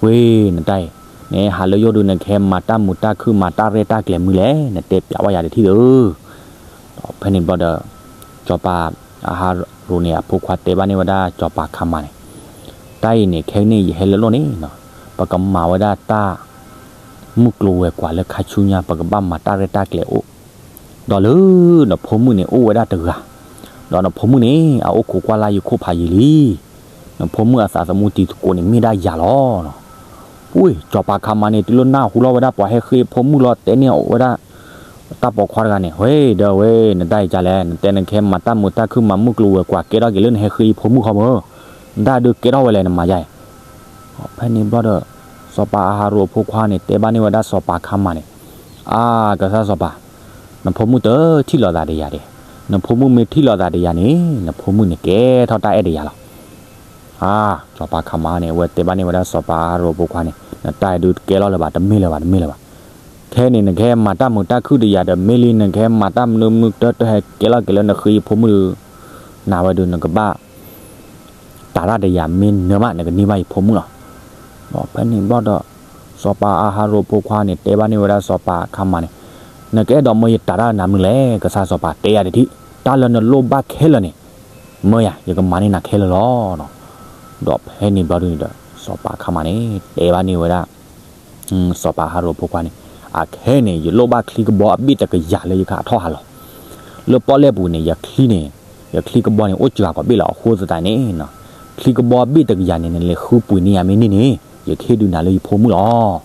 ဝ့ၢ် နတၢ်အံၤ နဟဲဟးလၢယအိၣ်ဒီး နကဟဲမၤတၢ်မုာ်တၢ်ခုၣ် မၤတၢ်ရဲၣ်တၢ်ကျဲၤမနုၤလဲၣ်, နတဲပျးဘၣ်ယၤတထံၣ်ဧၢ. ဒီးဖဲန့ၣ်ဘျီဒီး စီၤပၤအဟးရိၤန့ၣ် အဖိခွါတဲဘၣ်န့ၢ်ဝဲဒၣ်စီၤပၤခါမၤန့ၣ်, တၢ်အံၤန့ၣ် ခဲကနံၣ်ယဟဲလၢနအိၣ်န့ၣ် ပကမၤဝဲဒၣ်တၢ် မုၢ်ကျိၤဝဲၤကွာ်လၢခါဆူညါ ပကဘၣ်မၤတၢ်ရဲၣ်တၢ်ကျဲၤအိၣ်, ဒီးလၢနဖိမုၣ်န့ၣ်အိၣ်ဝဲဒၣ်တဂၤ, ဒီးနဖိမုၣ်န့ၣ် အအိၣ်ခိးကွၢ်လၢ်ယခိၣ်ဖးယံာ်လံ. နဖိမုၣ်အသးသမူတံၤသကိးန့ၣ် မ့ၢ်ဒၣ်ယၤလီၤ. ဝ့ၢ် စီၤပၤခါမၤန့ၣ် တုၤလၢနၢ်ဟူလီၤဝဲဒၣ်ပှၤဟဲဃ့အဖိမုၣ်လီၤ တဲန့ၢ်အီၤဝဲဒၣ် တၢ်ပိာ်ခွါတဂၤန့ၣ်, ဝ့ၢ် ဒီးဝ့ၢ် နတၢ်အံၤကလဲၣ်, နတဲနကဟဲမၤတၢ်မုာ်တၢ်ခုၣ် မၤမုၢ်ကျိၤဝဲၤကွာ် ကဲထီၣ်က့ၤလၢနဟဲဃ့ယဖိမုၣ်ခီမၢ်, နတၢ်ဒုးကဲထီၣ်ဝဲလဲၣ် နမၤယါအံၤ. ဖဲန့ၣ်ဘျီဒီး စီၤပၤအဟးရိၤအဖိခွါန့ၣ် တဲဘၣ်န့ၢ်ဝဲဒၣ်စီၤပၤခါမၤန့ၣ်, အါ ကစၢ်စီၤပၤ, နဖိမုၣ်တထံၣ်လိာ်သးဒီးယၤဒဲး, နဖိမုၣ်မ့ၢ်ထံၣ်လိာ်သးဒီးယၤန့ၣ် နဖိမုၣ်န့ၣ်ကဲထီၣ်တၢ်အဲၣ်ဒီးယၤလီၤ. အါ စီၤပၤခါမၤန့ၣ် အဝဲတဲဘၣ်န့ၢ်ဝဲဒၣ်စီၤပၤအဟးရိၤအဖိခွါန့ၣ်, နတၢ်အံၤဒုးကဲလီၤလၢၤဘၣ်, တမ့ၢ်လၢၤဘၣ်, တမ့ၢ်လၢၤဘၣ်. ခဲအံၤန့ၣ် နကဟဲမၤတၢ်မုာ်တၢ်ခုၣ်ဒီးယၤဒီး မ့ၢ်လံနကဟဲမၤတၢ်မနုၤမနုၤကတၢၢ်တၢ်ဟဲကဲလီၤက့ၤလၢနဃ့ယဖိမုၣ်ဒီး နၤဝဲဒီးနကဘၣ် တၤတၢ်ဒီးယၤမ့ၢ်နၢၤမး နကန့ၢ်ဘၣ်ယဖိမုၣ်လီၤ.ဒီးဖဲန့ၣ်ဘျီဒီး စီၤပၤအၤဟရိၣ်ဖိခွါန့ၣ် တဲဘၣ်န့ၢ်ဝဲဒၣ်စီၤပၤအခါမးန့ၣ်, နကအဲၣ်ဒိးမၢယတၤတၢ်နၤမနုၤလဲၣ်, ကစၢ်စီၤပၤတဲယၤတထံၣ်, တၢ်လၢနလိၣ်ဘၣ်ခဲလၢာ်န့ၣ် မၢယၤ ယကမၤန့ၢ်နၤခဲလၢာ်လီၤ. ဒီးဖဲန့ၣ်ဘျီဒုန့ၣ်ဒီး စီၤပၤအခါမးန့ၣ် တဲဘၣ်န့ၢ်ဝဲဒၣ် စီၤပၤအၤဟရိၣ်ဖိခွါန့ၣ်, အခဲအံၤန့ၣ် ယလိၣ်ဘၣ်ချံကဘီအဘ့ၣ်တကယၤလၢယကဟးထီၣ်ဟးလီၤ လၢပီၣ်လဲၣ်ပူၤန့ၣ် ယချံန့ၣ်, ယချံကဘီန့ၣ် အိၣ်စှၤကီးဘ့ၣ်လီၤ. အဃိသတးန့ၣ် ချံကဘီဘ့ၣ်တကယၤန့ၣ် နလဲၤဃုပှ့ၤန့ၢ်ယၤမ့ၢ်န့ၢ်န့ၣ် ယကဟ့ၣ်ဒုးနၤလၢယဖိမုၣ်လီၤ.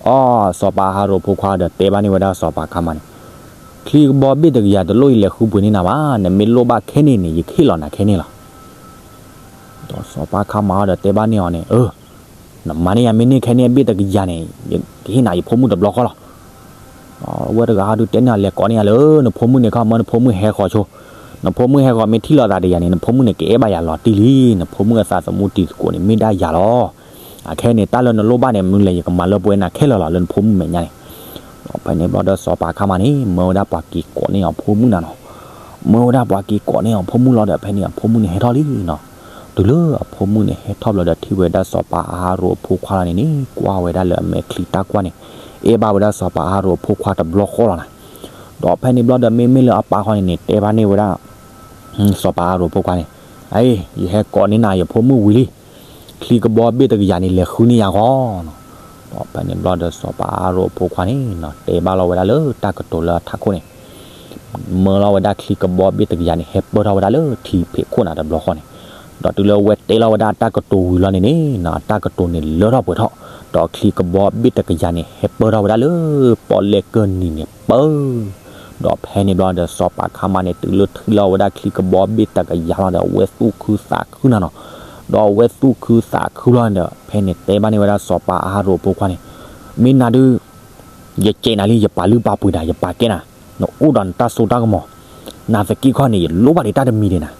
အီ, စီၤပၤအၤဟရိၣ်ဖိခွါဒီးတဲဘၣ်န့ၢ်ဝဲဒၣ်စီၤပၤအခါမးန့ၣ်, ချံကဘီဘ့ၣ်တကယၤတလိၣ်ယလဲၤဃုပှ့ၤန့ၢ်နၤဘၣ်, နမ့ၢ်လိၣ်ဘၣ်ခဲန့ၣ်န့ၣ် ယကဟ့ၣ်လီၤနၤခဲန့ၣ်လီၤ. ဒီးစီၤပၤအခါမးဒီးတဲဘၣ်န့ၢ်အီၤန့ၣ်, နမၤန့ၢ်ယၤမ့ၢ်န့ၢ်ခဲန့ၣ်အဘ့ၣ်တကယၤန့ၣ် ယကဟ့ၣ်နၤယဖိမုၣ်တဘျီဃီလီၤ. အဝဲတဂၤဟီဒုတဲန့ၢ်အီၤ လဲၤကိးန့ၢ်ယၤလၢနဖိမုၣ်န့ၣ်ခီ, မၢနဖိမုၣ်ဟဲဃီၤဆိ, နဖိမုၣ်ဟဲဃီၤမ့ၢ်ထံၣ်လိာ်သးဒီးယၤန့ၣ် နဖိမုၣ်န့ၣ် ကအဲၣ်ဘၣ်ယၤလီၤတံၢ်လံ, နဖိမုၣ်အသးသမူတံၤသကိးန့ၣ် မ့ၢ်ဒၣ်ယၤလီၤ. အခဲအံၤန့ၣ် တၢ်လၢနလိၣ်ဘၣ်န့ၣ် မနုၤလဲၣ် ယကမၤလၢပှဲၤနၤခဲလၢာ်လီၤ လၢနဖိမုၣ်မဲာ်ညါန့ၣ်. ဒီးဖဲန့ၣ်ဘျီဒီးစီၤပၤအခါမးန့ၣ် မၢဝဲဒၣ်ပှၤက့ၤကိးန့ၢ်အဖိမုၣ်နၤနီၤ, မၢဝဲဒၣ်ပှၤက့ၤကိးန့ၢ်အဖိမုၣ်လီၤဒီး ဖဲန့ၣ်အဖိမုၣ်န့ၣ်ဟဲထီၣ်လံနီၤ. တုၤလၢအဖိမုၣ်န့ၣ်ဟဲထီၣ်ဘျီဒီး ထံၣ်ဝဲဒၣ်စီၤပၤအၤဟရိၣ်အဖိခွါလီၤန့ၣ်န့ၣ် ကွၢ်ဝဲဒၣ်လၢအမဲာ်ချံတၢ်ကွၢ်န့ၣ် အဲၣ်ဘၣ်ဝဲဒၣ်စီၤပၤအၤဟရိၣ်အဖိခွါတဘျီဃီလီၤနၤ. ဒီးဖဲန့ၣ်ဘျီဒီး မ့မ့ၢ်လၢအပၢ်ဃီန့ၣ်န့ၣ် တဲဘၣ်န့ၢ်ဝဲဒၣ် စီၤပၤအၤဟရိၣ်အဖိခွါန့ၣ်, အ့, ယဟဲကိးန့ၢ်နၤယဖိမုၣ်ဝံၤလံ, ချံကဘီဘ့ၣ်တကယၤန့ၣ် လဲၤဃုန့ၢ်ယၤဂီၢ်နီၤ. ဒီးဖဲန့ၣ်ဘျီဒီးစီၤပၤအၤဟရိၣ်အဖိခွါန့ၣ် တဲဘၣ်လီၤဝဲဒၣ်လၢတၢ်ကတိၤလၢအထးခိၣ်န့ၣ် မၢလီၤဝဲဒၣ်ချံကဘီဘ့ၣ်တကယၤန့ၣ် ဟဲပၢၢ်ထီၣ်ဝဲဒၣ်လၢထံဖံးခိၣ်နၤတဘျီဃီန့ၣ်, ဒီးတုၤလၢအဝဲတဲလီၤဝဲဒၣ်အတၢ်ကတိၤဝံၤလီၤန့ၣ်န့ၣ် အတၢ်ကတိၤန့ၣ်လၢထီၣ်ပှဲၤထီၣ်, ဒီးချံကဘီဘ့ၣ်တကယၤန့ၣ် ဟဲပၢၢ်ထီၣ်ဝဲဒၣ်လၢပီၣ်လဲၣ်ကၢၢ်နံၤန့ၣ်ပၢၢ် ဒီးဖဲန့ၣ်ဘျီဒီးစီၤပၤခါမးန့ၣ် တုၤလၢထံၣ်လီၤဝဲဒၣ်ချံကဘီဘ့ၣ်တကယၤလီၤဒီး အဝဲသူၣ်ခုသးခုနၤနီၤ, ဒီးအဝဲသူၣ်ခုသးခုလီၤဒီး ဖဲန့ၣ်တဲဘၣ်န့ၢ်ဝဲဒၣ်စီၤပၤအၤဟရိၣ်အဖိခွါန့ၣ်, မ့ၢ်နၤဒုး ယစဲးနၤလံ ယပာ်လုၢ်ပာ်ပှ့ၤနၤ ယပာ်ကဲနၤ, နအိၣ်ဒီးနတၢ်စိတၢ်ကမီၤ, နသက့ခီန့ၣ် ယလိၣ်ဘၣ်ဒံးတၢ်တမံၤဒံးနၤ,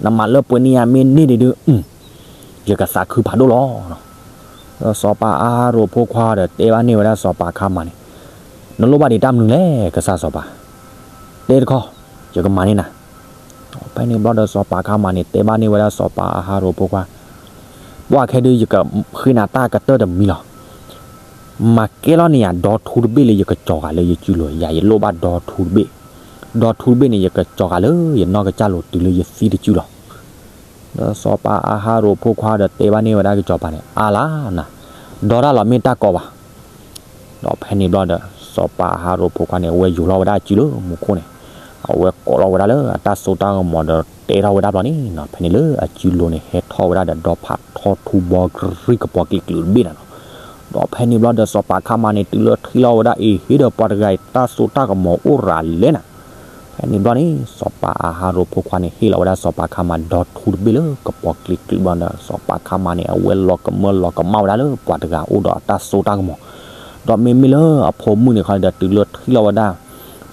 နမၤလၢပှဲၤန့ၢ်ယၤမ့ၢ်န့ၢ်ဒံးဒုး ယကသးခုဖးဒိၣ်လီၤ. ဒီးစီၤပၤအၤဟရိၣ်အဖိခွါဒီးတဲဘၣ်န့ၢ်ဝဲဒၣ်စီၤပၤခါမးန့ၣ်, နလိၣ်ဘၣ်ဒံးတၢ်မနုၤလဲၣ် ကစၢ်စီၤပၤ, တဲတခီ, ယကမၤန့ၢ်နၤ. ဖဲန့ၣ်ဘျီဒီးစီၤပၤခါမးန့ၣ် တဲဘၣ်န့ၢ်ဝဲဒၣ်စီၤပၤအၤဟရိၣ်အဖိခွါ, ပှၢ်ခဲဒုး ယကဃ့နၤတၢ်ကတၢၢ်တမံၤလီၤ. မၤကဲလီၤန့ၢ်ယၤဒီထူတဘ့ၣ်လၢယကကၠီၤဃာ်လၢယစုလိၤ, ယၤယလိၣ်ဘၣ်ဒီထူတဘ့ၣ်, ဒီထူတဘ့ၣ်န့ၣ် ယကကၠီၤဃာ်လၢယနီၢ်ကစၢ်လိၤတုၤလၢယသံတစုလီၤ. ဒီးစီၤပၤအၤဟရိၣ်အဖိခွါဒီးတဲဘၣ်န့ၢ်ဝဲဒၣ်ကစီၤပၤန့ၣ်, အါလါနၤ, ဒီတၢ်လီၤမ့ၢ်တၢ်ကီဘၣ်. ဒီးဖဲန့ၣ်ဘျီဒီး စီၤပၤအၤဟရိၣ်အဖိခွါန့ၣ် အဝဲယိၤလီၤဝဲဒၣ်အစုလၢမူခိၣ်န့ၣ်, အဝဲကိးလီၤဝဲဒၣ်လၢအတၢ်စိတၢ်ကမီၤဒီးတဲထီၣ်ဝဲဒၣ်ဘျီန့ၣ်နီၤ, ဖဲန့ၣ်လၢအစုလိၤန့ၣ် ဟဲထီၣ်ဝဲဒၣ်ဒီးဒီဖးထီထူဘီကရံၣ်ကပီၤကျံးကျုးတဘ့ၣ်နၤနီၤ. ဒီးဖဲန့ၣ်ဘျီဒီးစီၤပၤခါမးန့ၣ် တုၤလၢထံၣ်လီၤဝဲဒၣ်အံၤ ဟ့ၣ်ဒီးပှၤတဂၤအံၤတၢ်စိတၢ်ကမီၤအိၣ်ရၤလဲၣ်နၤ. ဖဲန့ၣ်ဘျီန့ၣ် စီၤပၤအၤဟရိၣ်အဖိခွါန့ၣ် ဟ့ၣ်လီၤဝဲဒၣ်စီၤပၤခါမးဒီထူတဘ့ၣ်လၢကပီၤကျံးကျုးဘျီဒီး စီၤပၤခါမးန့ၣ် အဝဲလီၤကမၢလီၤကမၣ်ဝဲဒၣ်လၢပှၤတဂၤအိၣ်ဒီးအတၢ်စိတၢ်ကမီၤ, ဒီးမ့မ့ၢ်လၢအဖိမုၣ်န့ၣ်ခီဒီး တုၤလၢထံၣ်လီၤဝဲဒၣ်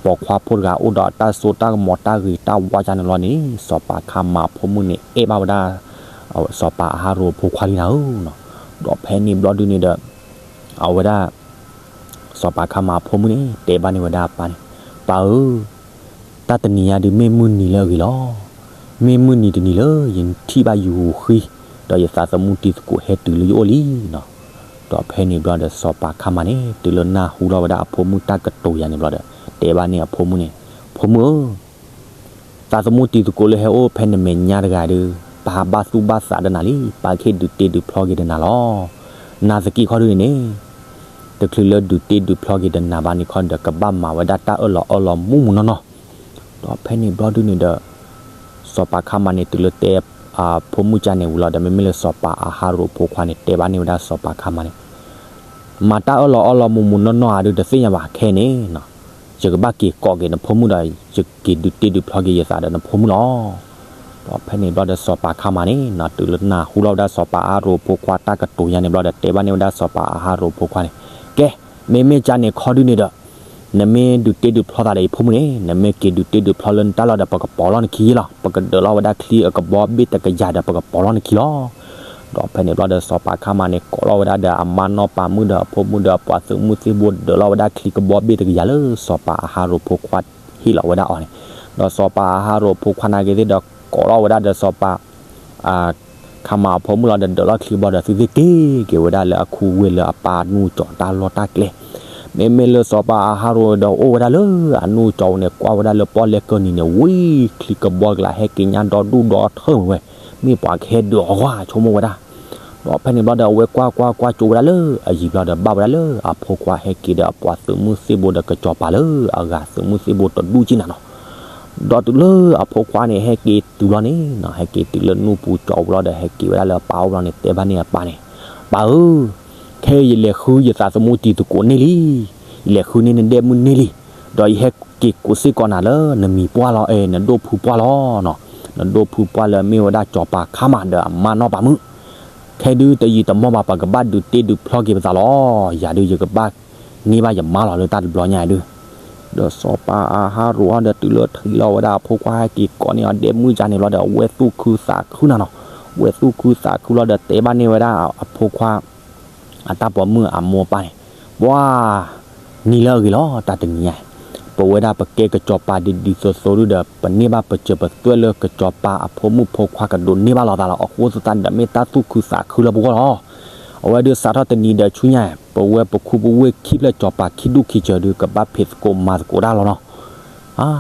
ပိာ်ခွါဖိတဂၤအိၣ်ဒီးအတၢ်စိတၢ်ကမီၤတၢ်ဂ့ၤတၢ်ဝါကၢန့ၣ်လီၤန့ၣ် စီၤပၤခါမးအဖိမုၣ်န့ၣ် အဲၣ်ဘၣ်ဝဲဒၣ် စီၤပၤအၤဟရိၣ်အဖိခွါလံနၤဧၢနီၤ. ဒီးဖဲန့ၣ်ဘျီဒုန့ၣ်ဒီး အဝဲဒၣ် စီၤပၤခါမးအဖိမုၣ်န့ၣ် တဲဘၣ်န့ၢ်ဝဲဒၣ်အပၢ်န့ၣ်, ပၢ်ဧၢ, တၢ်တနံၤညါဒုးမ့ၢ်မုၢ်နံၤလၢအဂ့ၤလီၤ. မ့ၢ်မုၢ်နံၤတနံၤလၢယထံၣ်ဘၣ်ယဂူာ်ဃံ, ဒီးယသးသမူတံၤသကိးဟဲတုၤလၢယအိၣ်လံနီၤ. ဒီးဖဲန့ၣ်ဘျီဒီးစီၤပၤခါမးန့ၣ် တုၤလၢနၢ်ဟူလီၤဝဲဒၣ်အဖိမုၣ်တၢ်ကတိၤယၤန့ၣ်ဘျီဒီး တဲဘၣ်န့ၢ်အဖိမုၣ်န့ၣ်, ဖိမုၣ်ဧၢ သးသမူတံၤသကိးလၢဟဲအိၣ်ဖဲနမဲာ်ညါတဂၤဒီး ပဟးဘၣ်သူၣ်ဘၣ်သးဒီးနၤလံ, ပာ်ခ့ဒုးတ့ဒုးဖျီက့ၤဒီးနၤလီၤ. နၤသက့ခီဒုန့ၣ်န့ၣ် တချုးလၢဒုးတ့ဒုးဖျီက့ၤဒီးနၤဘၣ်န့ၣ်ခီဒီး ကဘၣ်မၤဝဲဒၣ်တၢ်အၢၣ်လီၤအီလီၤမူးမူးနီၢ်နီၢ်. ဒီးဖဲန့ၣ်ဘျီဒုန့ၣ်ဒီး စီၤပၤခါမးန့ၣ် တုၤလၢတဲ ဖိမုၣ်ကၢန့ၣ်ဝံၤလီၤဒီး မ့မ့ၢ်လၢစီၤပၤအၤဟရိၣ်အဖိခွါန့ၣ် တဲဘၣ်န့ၢ်ဝဲဒၣ်စီၤပၤခါမးန့ၣ်, မၤတၢ်အၢၣ်လီၤအီလီၤမူးမူးနီၢ်နီၢ်ဧါဒုးတသ့ၣ်ညါဘၣ်ခဲန့ၣ်နီၤ, ယကဘၣ်က့ၤကိးက့ၤနဖိမုၣ်ဒီး ယက့ၤဒုးတ့ဒုးဖျီက့ၤယသးဒီးနဖိမုၣ်လီၤ. ဒီးဖဲန့ၣ်ဘျီဒီးစီၤပၤခါမးန့ၣ်နီၤ တုၤလၢနၢ်ဟူလီၤဝဲဒၣ်စီၤပၤအၤဟရိၣ်အဖိခွါတၢ်ကတိၤညါန့ၣ်ဘျီဒီး တဲဘၣ်န့ၢ်ဝဲဒၣ်စီၤပၤအၤဟရိၣ်အဖိခွါန့ၣ်, ကဲ, မ့မ့ၢ်ကၢန့ၣ်ခီဒုန့ၣ်ဒီး နမ့ၢ်ဒုးတ့ဒုးဖျီသးဒီးယဖိမုၣ်န့ၣ် နမ့ၢ်က့ၤဒုးတ့ဒုးဖျီလၢနတၢ်လီၢ်ဒီး ပကပိာ်လီၤနခံလီၤ. ပကဒၢးလီၤဝဲဒၣ်ချံအကဘီဘ့ၣ်တကယၤဒီး ပကပိာ်လီၤနခံလီၤ. ဒီးဖဲန့ၣ်ဘျီဒီး စီၤပၤခါမၤန့ၣ် ကိးလီၤဝဲဒၣ်ဒီးအမါနီၢ်ပၤမုၣ်ဒီးအဖိမုၣ်ဒီးအပှၤသုးမုၢ်သံၣ်ဘိ ဒၢးလီၤဝဲဒၣ်ချံကဘီဘ့ၣ်တကယၤလၢစီၤပၤအဟးရိၤဖိခွါဟ့ၣ်လီၤဝဲဒၣ်အီၤန့ၣ်, ဒီးစီၤပၤအဟးရိၤဖိခွါနာ်က့ၤသ့ၣ်ဒီး ကိးလီၤဝဲဒၣ်ဒီးစီၤပၤ ခါမၤအဖိမုၣ်လီၤဒီး ဒၢးလီၤချံကဘီဒီး သုသ့ၣ်က့ၤက့ၤဝဲဒၣ်လၢအခူဝ့ၢ်လၢအပၢ်အနူၢ်ကၠီၤတၢ်လီၢ်တၢ်ကျဲ, မ့မ့ၢ်လၢစီၤပၤအဟးရိၤဒီးအိၣ်ဝဲဒၣ်လၢအနူၢ်ကၠီၤန့ၣ် ကွၢ်ဝဲဒၣ်လၢပီၣ်လဲၣ်ကၢၢ်နံၤန့ၣ် ဝံၤချံကဘီကလးဟဲက့ၤညါဒီဒူၣ်ဒီထၢဝဲ, မ့ၢ်ပှၤကဟဲဒုးအီၤဂီၢ်ဆိကမိၣ်ဝဲဒၣ် ဒီးဖဲန့ၣ်ဘျီဒီး အဝဲကွၢ်ကွၢ်ကွၢ်ကၠိဝဲဒၣ်လၢအယံၤဘျီဒီး ဘၣ်ဝဲဒၣ်လၢအဖိခွါဟဲက့ၤဒီးအပှၤသုးမုၢ်သံၣ်ဘိဒီးကစီၤပၤလၢအဂၤသုးမုၢ်သံၣ်ဘိတဒူၣ်ကံနၤနီၤ, ဒီးတုၤလၢအဖိခွါန့ၣ် ဟဲက့ၤတုၤဘျီန့ၣ်နီၤ ဟဲက့ၤတုၤလၢနူၢ်ပူၤကၠီၤအအိၣ်ဘျီဒီး ဟဲက့ၤဝဲဒၣ်လၢအပၢ်အိၣ်ဘျီန့ၣ် တဲဘၣ်န့ၢ်အပၢ်န့ၣ်, ပၢ်ဧၢ, ခဲအံၤယလဲၤဃုယသးသမူတံၤသကိးန့ၢ်လံ, ယလဲၤဃုန့ၢ်နဒဲၣ်မုၣ်န့ၢ်လံ, ဒီးယဟဲက့ၤကိးစ့ၢ်ကီးနၤလၢနမံၤပှၢ်လီၤ, အဲ နဒိၣ်ဖုပှၢ်လီၤနီၤ, နဒိၣ်ဖုပှၢ်လၢမ့ၢ်ဝဲဒၣ်စီၤပၤခါမၤဒီးအမါနီၢ်ပၤမုၣ်, ခဲဒုတယံာ်တမီၢ်ဘၣ် ပကဘၣ်ဒုးတ့ဒုးဖျီက့ၤပသးလီၤ, ယၤဒုးယကဘၣ်န့ၢ်ဘၣ်ယမါလီၤလၢတၢ်တဘျီညါဒုး ဒီးစီၤပၤအဟးရိၤအီၤဒီး တုၤလၢထံၣ်လီၤဝဲဒၣ်အဖိခွါဟဲက့ၤကိးန့ၢ်အီၤဒဲၣ်မုၣ်ကန့ၣ်ဘျီဒီး အဝဲသူၣ်ခုသးခုနၤနီၤ, အဝဲသူၣ်ခုသးခုလီၤဒီး တဲဘၣ်န့ၢ်ဝဲဒၣ်အဖိခွါ အတၢ်ပိာ်မုၣ်အမိၢ်အပၢ်န့ၣ်, ပှၤ နံၤလၢအဂ့ၤလီၤ တၢ်တနံၤညါ, ပဝဲဒၣ်ပကဲကစီၤပၤဒ်ဒ်သိးသိးဒုဒီး ပန့ၢ်ဘၣ်ပစၢၤပသွဲၣ်လၢကစီၤပၤအဖိမုၣ်ဖိခွါကဒိးန့ၢ်ဘၣ်လိာ်သးလီၤ, အဃိသတးဒီးမ့ၢ်တၢ်သူၣ်ခုသးခုလၢပဂီၢ်လီၤ. အဝဲဒုးစးထီၣ်တနံၤဒီးဆူညါ ပဝဲပခူပဝ့ၢ်ခံဖျၢၣ်စီၤပၤခံဒူၣ်ခံစၢၤဒု ကဘၣ်ဖံးသကိးမၤသကိးတၢ်လီၤနီၤ.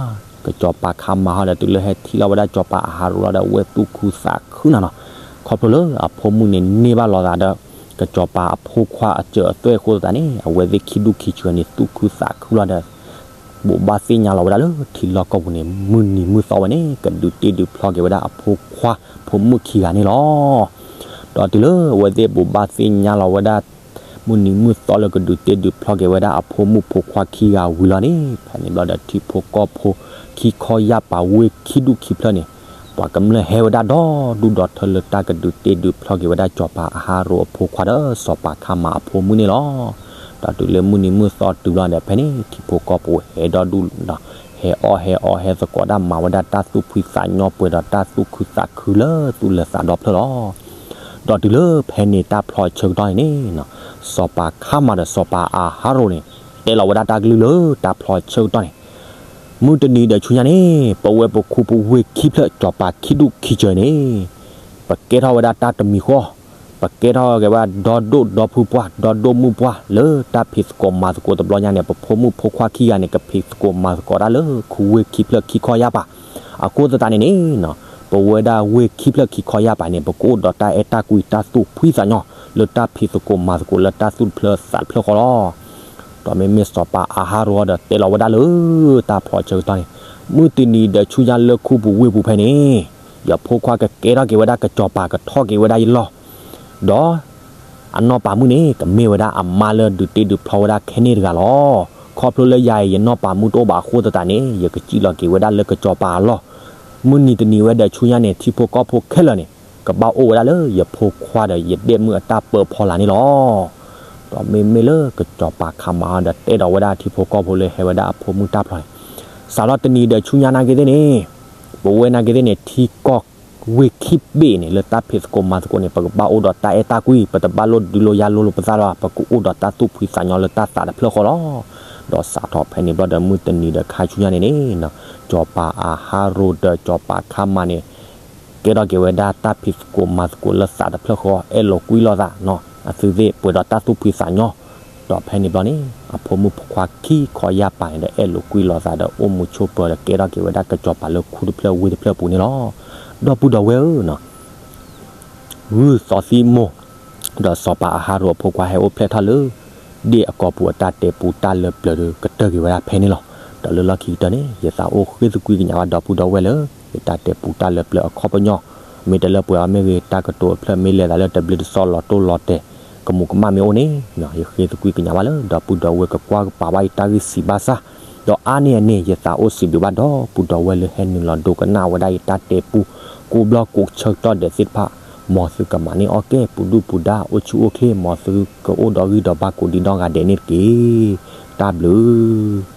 ကစီၤပၤခါမၤဟီဒီး တုၤလၢဟဲထံၣ်လီၤဝဲဒၣ်စီၤပၤအဟးရိၤလီၤဒီး အဝဲသူၣ်ခုသးခုနၤနီၤ. ခီဖျိလၢအဖိမုၣ်န့ၣ် န့ၢ်ဘၣ်လိာ်သးဒီး ကစီၤပၤအဖိခွါအစၢၤအသွဲၣ်အဃိသတးန့ၣ် အဝဲသ့ၣ်ခံဒူၣ်ခံစၢၤန့ၣ် သူၣ်ခုသးခုလီၤဒီး ဘိးဘၣ်သ့ၣ်ညါလီၤဝဲဒၣ်လၢထံလီၢ်ကီၢ်ပူၤန့ၣ် မုၢ်နံၤမုၢ်သီဝဲန့ၣ် ကဒုးတ့ဒုးဖျီက့ၤဝဲဒၣ်အဖိခွါဖိမုၣ်ခံဂၤန့ၣ်လီၤ. ဒီးတုၤလၢအဝဲသ့ၣ်ဘိးဘၣ်သ့ၣ်ညါလီၤဝဲဒၣ် မုၢ်နံၤမုၢ်သီလၢကဒုးတ့ဒုးဖျီက့ၤဝဲဒၣ်အဖိမုၣ်ဖိခွါခံဂၤဝံၤလီၤန့ၣ် ဖဲန့ၣ်ဘျီဒီး ထံဖိကီၢ်ဖိ ခံခီယၢ်ပၤဝ့ၢ်ခံဒူၣ်ခံဖျၢၣ်န့ၣ် ပှၤကမျၢၢ်ဟဲဝဲဒၣ်ဒီဒူၣ်ဒီထၢလၢတၢ်ကဒုးတ့ဒုးဖျီက့ၤဝဲဒၣ်စီၤပၤအဟးရိၤအဖိခွါဒီးစီၤပၤခါမၤအဖိမုၣ်န့ၣ်လီၤ. ဒီးတုၤလၢမုၢ်နံၤမုၢ်သီတုၤလီၤဒီး ဖဲန့ၣ် ထံဖိကီၢ်ဖိဟဲဒီဒူၣ်ဒီး ဟဲအီၣ်ဟဲအီဟဲသကိးတၢ် မၤဝဲဒၣ်တၢ်သူၣ်ဖှံသးညီပှဲၤဒီးတၢ်သူၣ်ခုသးခုလၢသူၣ်လၢသးဒီဖျၢၣ်လီၤ. ဒီးတုၤလၢဖဲန့ၣ်တၢ်ဖျီဆၢကတီၢ်န့ၣ်န့ၣ် စီၤပၤခါမၤဒီးစီၤပၤအဟးရိၤန့ၣ် တဲလီၤဝဲဒၣ်တၢ်ကလုၢ်လၢတၢ်ဖျီဆၢကတီၢ်န့ၣ် မုၢ်တနံၤဒီးဆူညါန့ၣ် ပဝဲပခူပဝ့ၢ်ခံဖျၢၣ်စီၤပၤခံဒူၣ်ခံစၢၤန့ၣ် ပကဲထီၣ်ဝဲဒၣ်တၢ်တမံၤဃီ, ပကဲထီၣ်က့ၤဝဲဒၣ်ဒီဒိၣ်ဒီဖုပှၢ် ဒီဒိၣ်မုၣ်ပှၢ်လၢတၢ်ဖံးသကိးမၤသကိးတဘျီညါန့ၣ် ပဖိမုၣ်ဖိခွါခံဂၤန့ၣ် ကဖံးသကိးမၤသကိးတၢ်လၢခူဝ့ၢ်ခံဖျၢၣ်ခံခီယၢ်ပၤ, အဃိသတးန့ၣ်န့ၣ် ပဝဲဒၣ်ဝ့ၢ်ခံဖျၢၣ်ခံခီယၢ်ပၤန့ၣ် ပကအိၣ်ဒီးတၢ်အဲၣ်တၢ်ကွံတၢ်သူၣ်ဖှံသးညီ လၢတၢ်ဖံးသကိးမၤသကိးလၢတၢ်သူၣ်တဖျၢၣ်သးတဖျၢၣ်ဃီလီၤ. ဒီးမ့မ့ၢ်စီၤပၤအဟးရိၤဒီးတဲလီၤဝဲဒၣ်လၢ တၢ်ဖျီဆၢကတီၢ်န့ၣ် မုၢ်တနံၤဒီးဆူညါလၢခူပူၤဝ့ၢ်ပူၤဖဲန့ၣ် ယဖိခွါကကဲထီၣ်က့ၤဝဲဒၣ်ကစီၤပၤကထီၣ်က့ၤဝဲဒၣ်ယလီၢ်, ဒီး အနီၢ်ပၤမုၣ်န့ၣ် ကမ့ၢ်ဝဲဒၣ်အမါလၢဒုးတ့ဒုးဖျီဝဲဒၣ်ခဲန့ၣ်တဂၤလီၤ. ခီဖျိလၢယၤအံၤ ယနီၢ်ပၤမုၣ်တအိၣ်ဘၣ်အဃိသတးန့ၣ် ယကစံၣ်လီၤက့ၤဝဲဒၣ်လၢကစီၤပၤအလီၢ်, မုၢ်နံၤတနံၤဝဲဒီးဆူညါန့ၣ် ထံဖိကီၢ်ဖိခဲလၢာ်န့ၣ် ကဘၣ်အိၣ်ဝဲဒၣ်လၢယဖိခွါဒီးယဒဲၣ်မုၣ်အတၢ်ပၢဖီလာ်န့ၣ်လီၤ. ဒီးမ့မ့ၢ်လၢကစီၤပၤခါမၤဒီးတဲဒီးဝဲဒၣ်ထံဖိကီၢ်ဖိလၢဟဲဝဲဒၣ်အဖိမုၣ်တၢ်ဖျီန့ၣ် စးထီၣ်တနံၤဒီးဆူညါနာ်က့ၤသ့ၣ်န့ၣ် ပဝဲနာ်က့ၤသ့ၣ်န့ၣ် ထံကီၢ်ဝ့ၢ်ခံဘ့ၣ်န့ၣ် လၢတၢ်ဖံးသကိးမၤသကိးန့ၣ် ပကဘၣ်အိၣ်ဒီးတၢ်အဲၣ်တၢ်ကွံ ပတဘၣ်လိၣ်ဒုးလိာ်ယၤလိာ်လိာ်ပသးလၢၤဘၣ် ပကအိၣ်ဒီးတၢ်သူၣ်ဖှံသးညီလၢတၢ်သးတဖျၢၣ်ဃီလီၤ. ဒီးစးထီၣ်ဖဲန့ၣ်ဘျီဒီးမုၢ်တနံၤဒီးခါဆူညါန့ၣ်န့ၣ် စီၤပၤအဟးရိၤဒီးစီၤပၤခါမၤန့ၣ် ကဲထီၣ်က့ၤဝဲဒၣ်တၢ်ဖံးသကိးမၤသကိးလၢသးတဖျၢၣ်ဃီ အဲၣ်လိာ်ကွံလိာ်သး အသုသ့ၣ်ပှဲၤဒီးတၢ်သူၣ်ဖှံသးညီ, ဒီးဖဲန့ၣ်ဘျီန့ၣ် အဖိမုၣ်ဖိခွါခံခီယၢ်ပၤန့ၣ်ဒီး အဲၣ်လိာ်ကွံလိာ်သးဒီး အိၣ်မူဆိးပၢၤဒီးကဲထီၣ်က့ၤဝဲဒၣ်ကစီၤပၤလၢခူတဖျၢၣ်ဝ့ၢ်တဖျၢၣ်ပူၤန့ၣ်လီၤ. ဒီပုၢ်ဒီဝဲၢ်ဧၢ ဂုၢ်သီသံမိၢ် ဒီးစီၤပၤအဟးရိၤအဖိခွါဟဲအိၣ်ဖျဲၣ်ထီၣ်လၢ ဒ့ၣ်အကီၢ်ပူၤအတၢ်တဲပူတၢ်လၢပျၢၤဒီး ကတၢၢ်က့ၤဝဲဒၣ်ဖဲန့ၣ်လီၤ. ဒီးလၢလီၢ်ခံကတၢၢ်န့ၣ် ယသးအိၣ်ဃ့သကွံကညးဘၣ်ဒီပုၢ်ဒီဝဲၢ်လၢ ယတၢ်တဲပူတၢ်လၢပျၢၤအခီပညီ, မ့ၢ်တလၢပှဲၤအီၤမ့ၢ်ဂ့ၤ တၢ်ကတိၤအဖျၢၣ်မ့ၢ်လဲၤသးလၢတဘျ့တစီလီၤတိၢ်လီၤတဲာ် ကမူးကမၣ်မ့ၢ်အိၣ်န့ၣ် ယဃ့သကွံကညးဘၣ်လၢ ဒီပုၢ်ဒီဝဲၢ်ကကွၢ်ကပာ်ဘၣ်ယတၢ်ဂ့ၢ်စံးဘၣ်ဆၣ်, ဒီးအါန့ၢ်အန့ၣ် ယသးအိၣ်စံးဘျုးဘၣ်ဒီပုၢ်ဒီဝဲၢ်လၢဟဲနုာ်လီၤဒိကနၣ်ဝဲဒၣ်ယတၢ်တဲပူ ကိးဘျီကိးဆၢကတီၢ်ဒဲးသ့ၣ်တဖၣ်, မ်သုကမၤန့ၢ်အီၣ်ကဲ ပူၤဒုၣ်ပူၤဒါ အိၣ်ဆူၣ်အိၣ်ချ့ မ်သုကအိၣ်ဒီးဂံၢ်ဒီးဘါကိးဒံးနီၢ်ဂၤဒဲးန့ၣ်တက့ၢ်. တၢ်ဘျုး